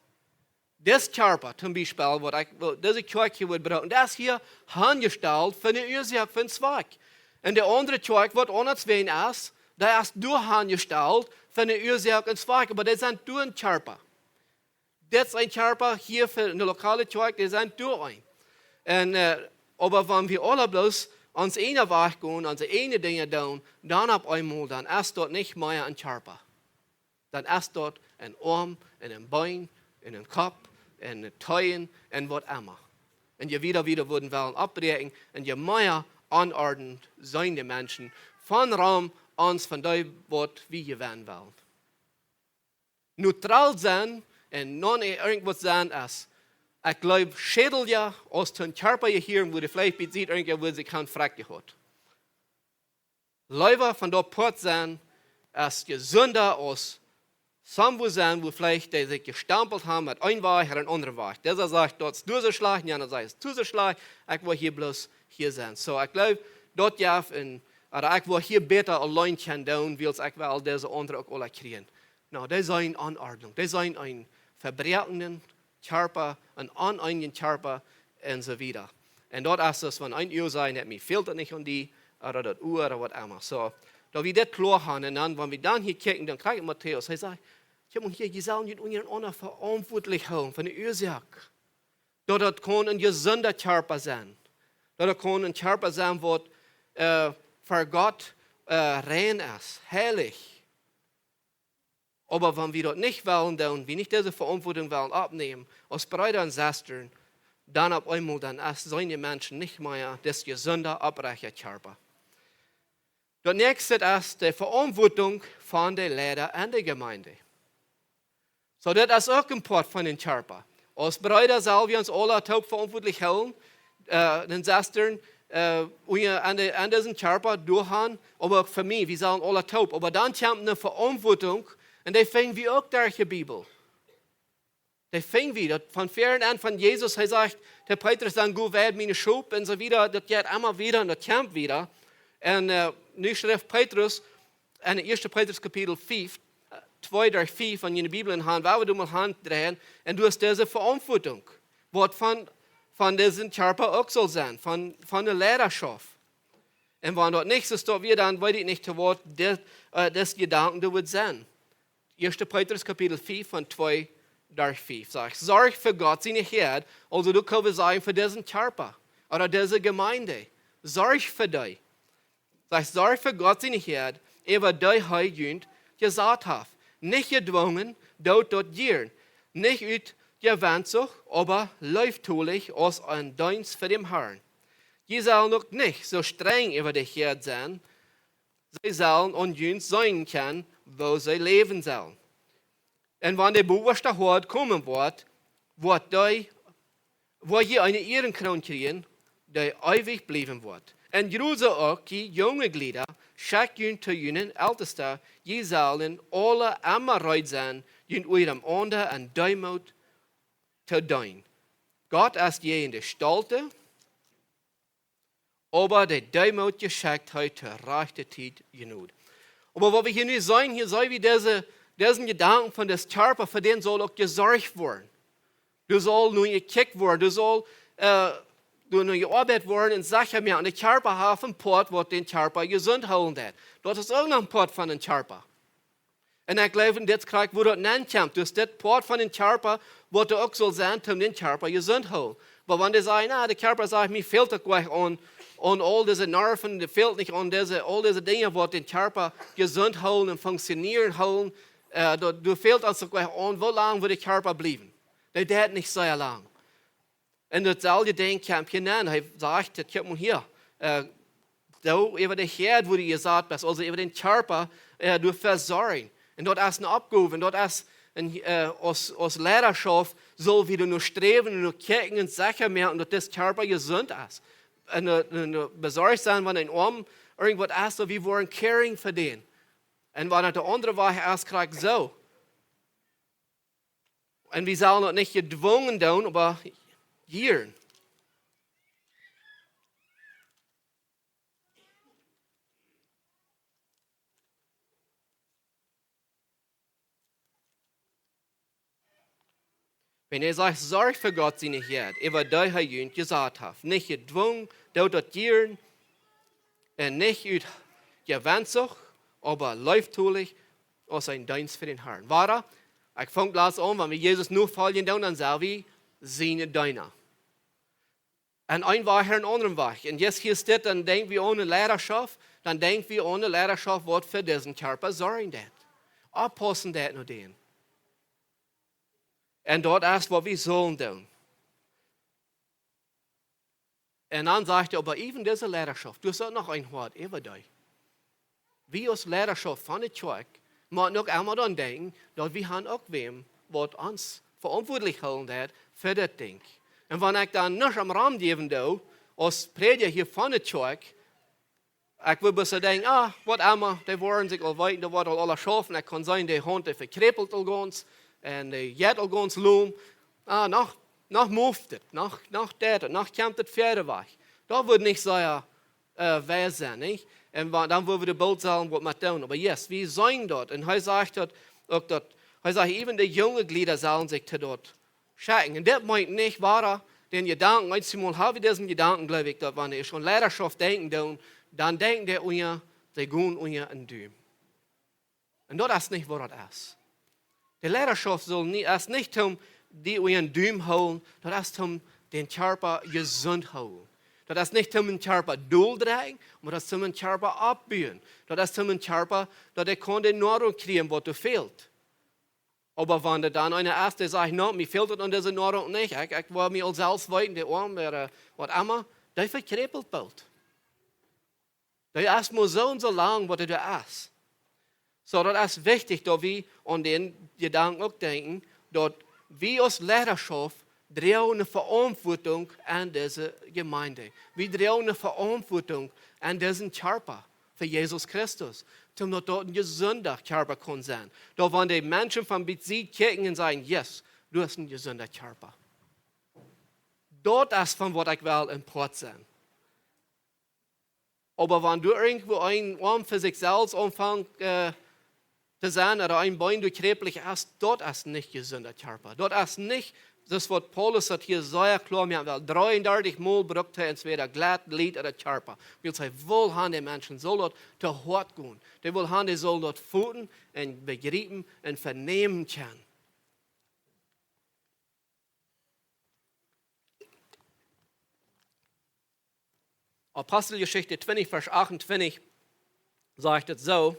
Dis Kjarpa, toom Biespel, waut ekj, waut dise Kjoakj hia woat brucken, dee es hia aunjestalt fa eene Uasoak, fa een Zwakj. Un de aundre Kjoakj, waut aundasch wäajen es, dee es doa aunjestalt fa eene Uasoak, een Zwakj, oba dee sent doa een Kjarpa. Dit es een Kjarpa hia fa eene lokale Kjoakj, dee sent doa een. Un, äh, oba wan wie aule bloos ons eenen Wajch gonen, onse eejne Dinja doonen, dan opp eemol, dan es daut nich mea een Kjarpa. Dan es daut een Oarm un een Been un een Kopp un een Teen un waut emma. Un je wieda wie daut wudden wellen oppbräakjen, un je mea onordnunk sent de Menschen von rom ons, von dee, waut wie jewennen wellen. Neutral sennen un nich irjentwaut sennen es, Ekj jleew, schädelja aus toom Kjarpa jehieren, wua veleicht bie siet irjentwäa wua sikj han frakjehot. Leewa von daut Poat sennen es jesunda aus somewua sennen, wua veleicht dee sikj jestampelt han met een Wajch ooda een aundren Wajch. Disa sajcht, daut es doa soo schlajcht, un dee aundra sajcht, es doa soo schlajcht, ekj well hia bloos hia sennen. Soo, ekj jleew, daut jeft een, ooda ekj well hia bäta auleen kjennen doonen, wiels ekj well dise aundre uk aula kjrieen. No, dee sent Onordnunk, dee sent een vebroakenen Kjarpa, een oneenjen Kjarpa un soo wieda. Un daut es daut, wan een Ua sajcht, daut mie fält daut nich aun die, ooda daut Ua ooda waut emma. Soo, daut wie dit kloa han. Un dan, wan wie dan hia kjikjen, dan kjrieech wie Matäus, hee sajcht, kjikj mol hia, jie sellen junt unjarenaunda veauntwuatlich hoolen fa de Uasoak. Daut daut kaun een jesunda Kjarpa sennen. Daut daut kaun een Kjarpa sennen, waut, äh, fa Gott, äh, rein es, heilich. Oba wan wie daut nich wellen doonen, wie nich dise Veauntwuatunk wellen oppnämen, aus Breeda un Sestren, dan opp eemol, dan es, sent dee Menschen nich mea dis jesunda, opprechta Kjarpa. Daut näakjste es de Veauntwuatunk von de Leida enne Jemeent. Soo, daut es uk een Poat von dän Kjarpa. Aus Breeda sell wie ons aula toop veauntwuatlich hoolen, äh, dän Sestren, äh, unja, aun de, aun disen Kjarpa doaraun, oba uk fa mie, wie sellen aula toop. Oba dan kjemt eene Veauntwuatunk, un dee finj wie uk derch de Bibel. Dee finj wie, daut von väaren aun von Jesus, hee sajcht, de Petrus dan, go weid miene Schop, un soo wieda, daut jeit emma wieda un daut kjemt wieda. Un, äh, nu schrift Petrus, en ieeschte Petrus Kapitel fief, äh, twee derch fief, wan jie de Bibel en han, woa wie doa mol han dreien, un du hast dise Veauntwuatunk, waut von, von disen Kjarpa uk saul sennen, von, von de Leidaschoft. Un wan daut nich soo steit, wie dan weet ekj nich, to waut dit, äh, dis Jedanken doa woat sennen. Ieeschte Petrus Kapitel fief von twee derch fief sajcht, sorj fa Gott siene Häad, aulsoo du kaust sajen fa disen Kjarpa, ooda dise Jemeent. Sorj fa dee. Sajcht, sorj fa Gott siene Häad, äwa dee hee junt jesat haft. Nich jedwungen, doot daut jieren. Nich ut Jewensucht, oba leeftolich aus een Deenst fa dän Herrn. Jie sellen uk nich soo strenj äwa de Häad sennen, see sellen aun junt seenen kjennen, woo see läwen sellen. Un wan de Bowaschte Hoad komen woat, woat dee, woa jie eene Ierenkroon kjrieen, dee eewich bliewen woat. Un jrod soo uk jie junge Jlieda, schekjt junt to june Elteste, jie sellen aule emma reed sennen, junt unjarenaunda en Deemoot to deenen. Gott es jäajen de Stolte, oba de Deemootje schekjt hee to rajchte Tiet Jnod. Oba waut wie hia nu seenen, hia seenen wie dise, disen Jedanken von dis Kjarpa, fa dän saul uk jesorcht woaren. Doa saul nu jekjikjt woaren, doa saul, äh, doa nu jeoabeit woaren un secha moaken. De Kjarpa haft een Poat, waut dän Kjarpa jesunt hoolen deit. Daut es uk noch een Poat von dän Kjarpa. Un ekj jleew, en dit krakjt, woo daut nenkjemt. Dus dit Poat von dän Kjarpa, waut doa uk saul sennen, om dän Kjarpa jesunt hoolen. Oba wan dee sajen, na, de Kjarpa sajcht, mie fält daut uk aun, aun aul dise Nerven, dee fält nich aun dise, aul dise Dinja, waut dän Kjarpa jesunt hoolen un funktionieren hoolen, äh, doa, doa fält ons uk aun, woo lang woat de Kjarpa bliewen? Dee deit nich sea lang. Un daut selwje Dinkj kjemt hia nenn. Hee sajcht, daut kjemt mol hia. Äh, doa äwa de Häad, wua du jesat best, aulsoo äwa dän Kjarpa, äh, doa fa sorjen. Un daut es eene Oppgow, un daut es een, äh, aus, aus Leidaschoft saul wie doa no sträwen un no kjikjen un secha moaken, daut dis Kjarpa jesunt es. Un, äh, un, äh, besorcht sennen, wan een Oam irjentwaut es, daut wie woaren caring fa dän. Un wan daut de aundre Wajch es, krakjt soo. Un wie sellen daut nich jedwungen doonen, oba jieren. Wan hee sajcht, sorj fa Gott siene Häad, äwa dee hee junt jesat haft. Nich jedwungen, doot daut jieren, un nich ut Jewensucht, oba leeftolich, aus een Deenst fa dän Herrn. Wada, ekj funk latst aun, wan wie Jesus nofoljen doonen, dan sent wie siene Deena. En een Wajch, en aundren Wajch. Un jetzt hia steit, dan denkj wie aun de Leidaschoft, dan denkj wie aun de Leidaschoft, waut fa disen Kjarpa sorjen deit. Oppaussen deit no dän. Un daut es, waut wie sellen doonen. Un dan sajcht hee, oba äwen dise Leidaschoft, doa es uk noch een Hoat äwa dee. Wie aus Leidaschoft von de Kjoakj motten uk emol dan denkjen, daut wie han uk wäm, waut ons veauntwuatlich hoolen deit fa daut Dinkj. Un wan ekj dan nuscht aum Rom jäwen doo, aus Prädja hia von de Kjoakj, ekj wudd bloos denkjen, ah, waut emma, dee woaren sikj aul weeten, daut woat aul aules schaufen, ekj kaun seenen, de Haunt, dee vekjräpelt aul gaunz, un dee jeit aul gaunz lom, ah, noch, noch moved et, noch, noch deit et, noch kjemt et wieda wajch. Daut wudd nich sea, äh, wies sennen, nich? Un wa-, dan wudden wie de Boot sellen waut met doonen. Oba yes, wie seenen daut. Un hee sajcht daut uk daut, hee sajcht, even de junge Jlieda sellen sikj to daut schekjen. Un daut meent nich, wada, dän Jedanken, eenjemol hab wie disen Jedanken, jleew ekj, daut wan dee aun Leidarschoft denkjen doonen, dan denkjen dee unja, dee gonen unja een Duum. Un daut es nich waut daut es. De Leidarschoft saul nich, es nich toom die unja een Duum hoolen, daut es toom dän Kjarpa jesunt hoolen. Daut es nich toom dän Kjarpa dol droagen, oba daut es toom dän Kjarpa oppbuen. Daut es toom dän Kjarpa, daut hee kaun de Noarunk kjrieen waut am fält. Oba wan doa dan eena es, dee sajcht, no, mie fält et aun dise Noarunk nich, ekj, ekj woa mie aul selfst weeten, de Oam, ooda, äh, waut emma, dee vekjräpelt boolt. Dee es mau soo un soo lang waut hee doa es. Soo, daut es wichtich, daut wie aun dän Jedanken uk denkjen, daut wie aus Leidarschoft droagen eene Veauntwuatunk aun dise Jemeent. Wie droagen eene Veauntwuatunk aun disen Kjarpa fa Jesus Christus, toom daut daut een jesunda Kjarpa kaun sennen. Daut wan de Menschen von buta kjikjen un sajen, yes, du hast een jesunda Kjarpa. Daut es von waut ekj well een Poat sennen. Oba wan doa irjentwua een Oam fa sikj selfst aunfangt, äh, to sennen, ooda een Been doa kjräplich es, daut es nich jesunda Kjarpa. Daut es nich, daut es waut Paulus daut hia sea kloa moaken well. Dreeundartich mol brukt hee entwäda jlat, liet ooda Kjarpa. Wiels hee well han, de Menschen sellen daut to Hoat gonen. Hee well han, dee sellen daut voelen un bejriepen un venämen kjennen. Aposteljeschicht twintich, Varsch achtuntwintich sajcht et soo.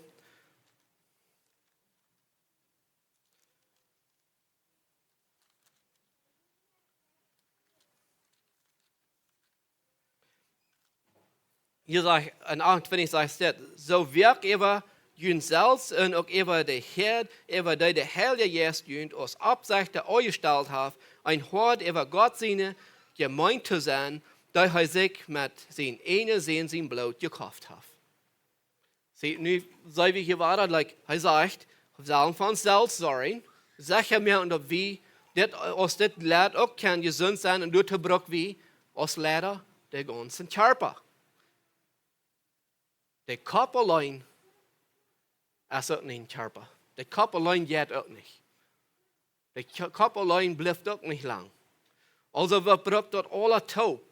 Hia sajcht, enn achtuntwintich sajcht et, soo woakt äwa junt selfst un uk äwa de Häad, äwa dee de Heilje Jeist junt aus Oppsechta aunjestalt haft, een Hoad äwa Gott siene Jemeent to sennen, dee hee sikj met sien eenen Sän sien Bloot jekoft haft. See, nu seen wie hia wada, like, hee sajcht, wie sellen fa ons selfst sorjen, secha moaken daut wie dit, aus dit Leet uk kaun jesunt sennen un doatoo bruck wie aus Leida de gaunze Kjarpa. De Kopp auleen es uk nich een Kjarpa. De Kopp auleen jeit uk nich. De Ko-, Kopp auleen blift uk nich lang. Aulsoo, waut brukt daut aula toop?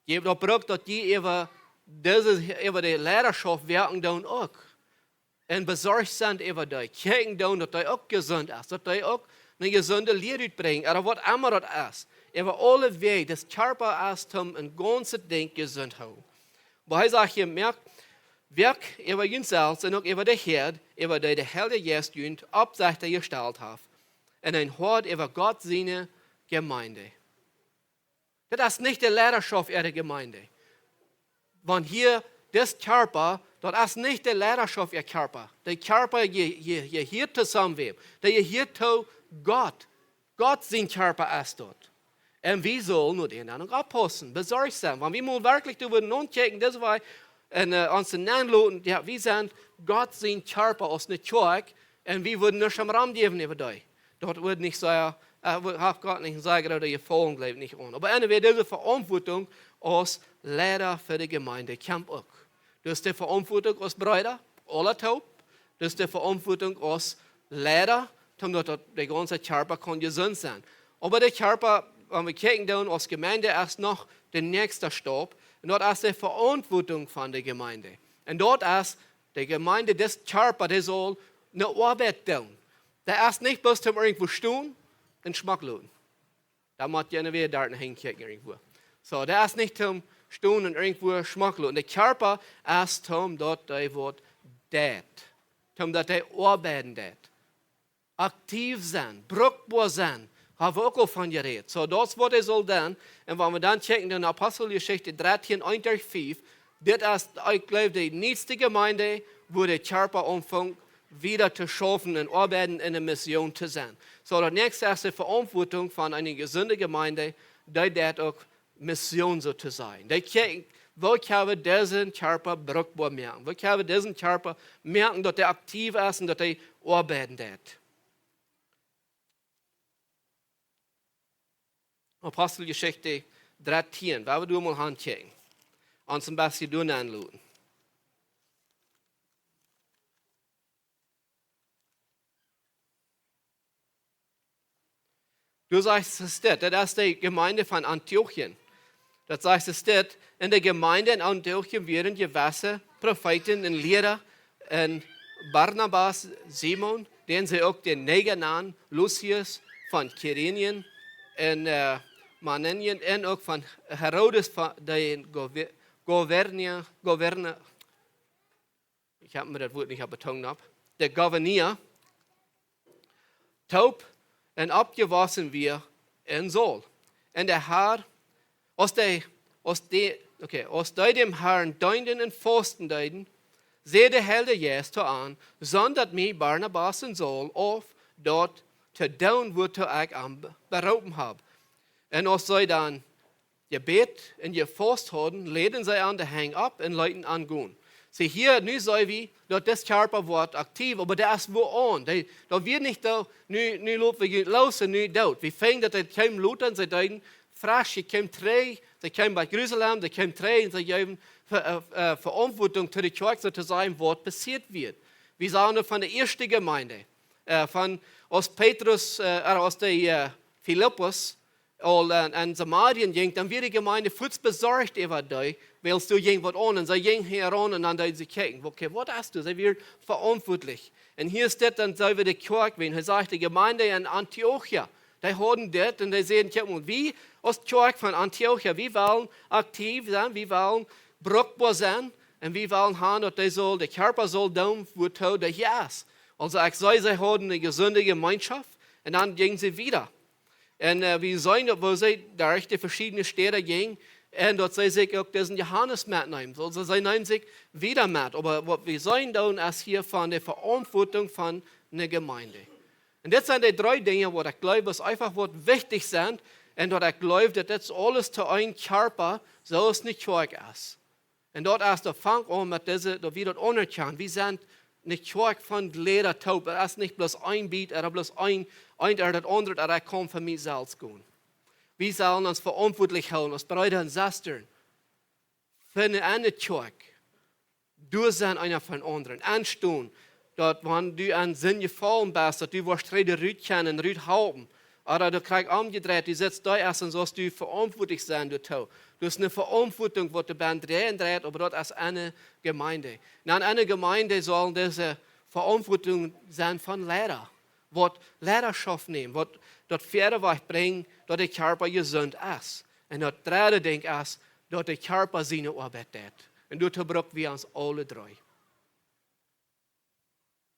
Jie, daut brukt daut jie äwa dise, äwa de Leidarschoft woaken doonen uk. Un besorcht sennen äwa dee. Kjikjen doonen daut dee uk jesunt es. Daut dee uk eene jesunde Lia utbrinjen. Ooda waut emma daut es. Äwa aule Wäaj, daut Kjarpa es toom een gaunzet Dinkj jesunt hoolen. Oba hee sajcht hia, moakt, woakt äwa junt selfst un uk äwa de Häad, äwa dee de Heilje Jeist junt Oppsechta jestalt haft. Un een Hoad äwa Gott siene Jemeent. Daut es nich de Leidarschoft äare Jemeent. Wan hia dis Kjarpa, daut es nich de Leidarschoft äa Kjarpa. De Kjarpa, dee, dee, dee hieet to somewhere. Dee hieet to Gott. Gott sien Kjarpa es daut. Un wie sellen no dän dan uk oppaussen, besorcht sennen. Wan wie mol werkjlich doa wudden notkjikjen, daut wie, un, äh, ons nenloten, jo, wie sent Gott sien Kjarpa aus eene Kjoakj, un wie wudden nuscht aum Rom jäwen äwa dee. Daut wudd nich sea, äh, wudd, haft Gott nich een sea grootet Jefaulen, jleew ekj, nich aun. Oba anyway, dise Veauntwuatunk aus Leida fa de Jemeent kjemt uk. Daut es de Veauntwuatunk aus Breeda, aula toop. Daut es de Veauntwuatunk aus Leida, daut daut de gaunze Kjarpa kaun jesunt sennen. Oba de Kjarpa, wan wie kjikjen doonen, aus Jemeent es noch de näakjste Staup. Un daut es de Veauntwuatunk von de Jemeent. Un daut es, de Jemeent, dis Kjarpa, dee saul eene Oabeit doonen. Dee es nich bloos toom irjentwua stonen un schmock loten. Dan mott jie wada doa hinjikjen irjentwua. Soo, daut es nich toom stonen un irjentwua schmock loten. De Kjarpa es toom daut dee waut deit. Toom daut dee oabeiden deit. Aktiv sennen, brukboa sennen, hab wie uk aul von jerät. Soo, daut es waut hee saul doonen. Un wan wie dan kjikjen enn Aposteljeschicht dartieen, eent bat fief, dit es, ekj jleew, de nieeste Jemeent, wua de Kjarpa aunfunk wieda to schaufen un oabeiden un eene Mission to sennen. Soo, daut näakjste es de Veauntwuatunk von eene jesunde Jemeent, dee deit uk Mission soo to sennen. Dee kjikjt, woo kjenn wie disen Kjarpa brukboa moaken? Woo kjenn wie disen Kjarpa moaken, daut hee aktiv es un daut hee oabeiden deit? Aposteljeschicht dartieen, woa wie doa mol han kjikjen. Ons een bät doa nenloten. Doa sajcht et dit, daut es de Jemeent von Antiochien. Daut sajcht et dit, en de Jemeent en Antiochien wieren jewesse Profeeten un Liera, un Barnabas, Simon, dän see uk dän Neger nanen, Lucius von Kirenien, un äh, Manenien, un uk von Herodes, von dän Gover-, Governia, Governa, ekj hab mie daut Wuat nich opp de Tung opp, de Gouverneur, toop un oppjewossen wia en Saul. Un de Herr, aus dee, aus dee, okay, aus dee däm Herrn deenden un fausten deeden, säd de Heilje Jeist to an: Sondat mie Barnabas un Saul auf, daut to doonen, wuatoo ekj an be-, beroopen hab. Un aus see dan jebät un jefaust hauden, läden see an de Henj opp un leeten an gonen. See, hia, nu seenen wie, daut dis Kjarpa woat aktiv, oba dee es wua aun. Dee, daut wia nich soo, nu, nu loten wie los un nu doot. Wie finjen daut dee kjeemen lota un see deeden fresch, see kjeemen trigj, see kjeemen bie Jerusalem, see kjeemen trigj un see jeewen Ve-, äh, äh, Veauntwuatunk to de Kjoakj, soo to sajen, waut passieet wia. Wie sagen von de ieeschte Jemeent, äh, von aus Petrus, äh, ooda aus de äh, Filippus aul en, en Samarien jinkj, dan wia de Jemeent fuaz besorcht äwa dee, wiels doa jinkj waut aun, un see jinjen hia aun un dan deeden see kjikjen. Okay, waut es doa? See wieren veauntwuatlich. Un hia es dit dan soo wia de Kjoakj, wan hee sajcht, de Jemeent en Antiochia, dee hauden dit un dee säden: Kjikj mol, wie aus Kjoakj von Antiochia, wie wellen aktiv sennen, wie wellen brukboa sennen un wie wellen han, daut dee saul, de Kjarpa saul doonen, wuatoo dee hia es. Aulsoo, ekj saj, see hauden eene jesunde Jemeenschoft un dan jinjen see wieda. Un äh, wie seenen daut, woo see derch de veschiedne Städen jinjen un daut see sikj uk disen Johanes metneemen. Aulsoo, see neemen sikj wieda met. Oba waut wie seenen dan es hia von de Veauntwuatunk von eene Jemeent. Un dit sent de dree Dinja, waut ekj jleew, waut eefach waut wichtich sent. Un daut ekj jleew, daut dit aules to een Kjarpa, soo aus eene Kjoakj es. Un daut es, daut fangt aun met dise, daut wie daut aunerkjanen. Wie sent eene Kjoakj von Jlieda toop. Daut es nich bloos een Bät, ooda bloos een, een ooda daut aundre, ooda ekj kaun fa mie selfst gonen. Wie sellen ons veauntwuatlich hoolen, aus Breeda un Sestren, fa eene aundre Kjoakj. Doa sennen eena fa dän aundren. Enstonen, daut wan du aun Sind jefollen best, daut du woascht trigj rut kjennen un rut halpen. Ooda du kjrichst omjedreit, du sitst doa es un sust du veauntwuatlich sennen doatoo. Du hast eene Veauntwuatunk, waut du best, dree un dree, oba daut es eene Jemeent. Un aun eene Jemeent sellen dise Veauntwuatunk sennen von Liera. Waut Liedaschoft nämen, waut daut wieda brinjen, daut de Kjarpa jesunt es. Un daut dredde Dinkj es, daut de Kjarpa siene Oabeit deit. Un doatoo bruck wie ons aule dree.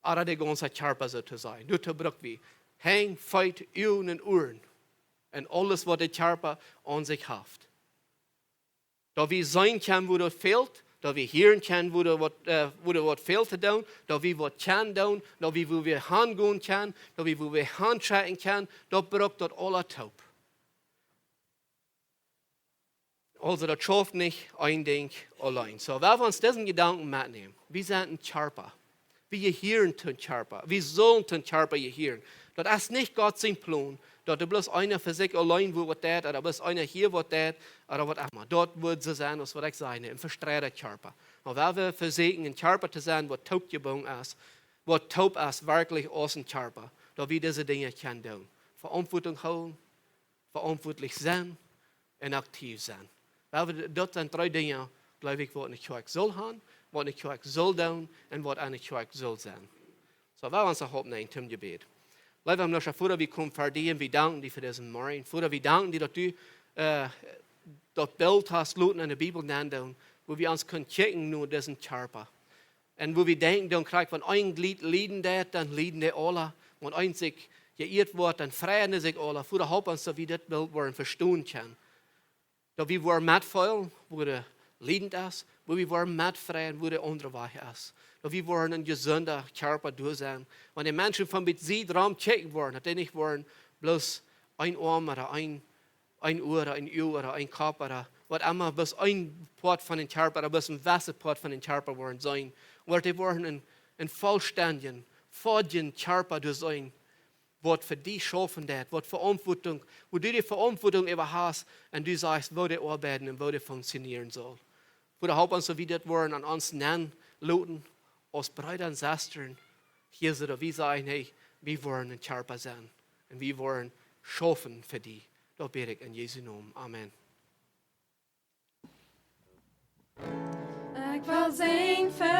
Ooda de gaunze Kjarpa, soo to sajen. Doatoo bruck wie Henj, Feet, Uagen un Uaren. Un aules, waut de Kjarpa aun sikj haft. Daut wie seenen kjennen, wua daut fält. Daut wie hieren kjennen, wua daut waut, äh, wua daut waut fält to doonen. Daut wie waut kjennen doonen. Daut wie, wua wie hangonen kjennen. Daut wie, wua wie hanschekjen kjennen. Daut bruck daut aula toop. Aulsoo, daut schauft nich een Dinkj auleen. Soo, wan wie ons disen Jedanken metnämen, wie sent een Kjarpa. Wie jehieren toom Kjarpa. Wie sellen toom Kjarpa jehieren. Daut es nich Gott sien Plon, daut doa bloos eena fa sikj auleen woat waut deit, ooda bloos eena hia waut deit, ooda waut emma. Daut woat soo sennen, aus waut ekj säd, een vestreita Kjarpa. Oba wan wie vesieekjen, een Kjarpa to sennen, waut toopjebungen es, waut toop es, werkjlich aus een Kjarpa, daut wie dise Dinja kjennen doonen. Veauntwuatunk hoolen, veauntwuatlich sennen un aktiv sennen. Wan wie, daut sent dree Dinja, jleew ekj, waut eene Kjoakj saul haben, waut eene Kjoakj saul doonen un waut eene Kjoakj saul sennen. Soo, wan wie ons noch oppnämen toom Jebäd. Leewa himlischa Voda, wie komen ver die un wie danken die fa disen Morjen. Voda, wie danken die, daut du, äh, daut Bilt hast loten en de Bibel nenndoonen, wua wie ons kjennen kjikjen no disen Kjarpa. Un wua wie denkjen, dan kjrieen wie, wan een Jlieed lieden deit, dan lieden dee aula. Wan eent sikj jeieet woat, dan freien sikj aula. Voda, halp ons, daut wie dit Bilt woaren vestonen kjennen. Daut wie woaren metfeelen, woaren liedent es, wua wie woaren metfreien, wua de aundre Wajch es. Daut wie woaren een jesunda Kjarpa doa sennen. Wan de Menschen von bie sied raum checken woaren, daut dee nich woaren bloos een Oarm ooda een, een Ua ooda een Uag ooda een Kopp ooda waut emma, bloos een Poat von dän Kjarpa ooda bloos een jewesset Poat von dän Kjarpa woaren sennen. Oba dee woaren een, een vollstendjen, volljen Kjarpa doa sennen, waut fa die schaufen deit, waut Veauntwuatunk, wua du de Veauntwuatunk äwa hast un du sajchst, woo dee oabeiden un woo dee funktionieren saul. Voda, halp ons, daut wie dit woaren aun ons nenn loten, aus Breeda un Sestren hia, soo daut wie sajen, hey, wie woaren een Kjarpa sennen un wie woaren schaufen fa die. Daut bäd ekj en Jesu Nomen. Amen. Ekj well sinjen fa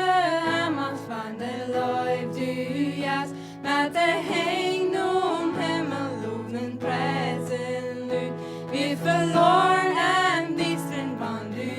emma von de Leew, du hast met de Henj nom Himmel lowen un priesen lud. Wie veloaren em Diestren, wan du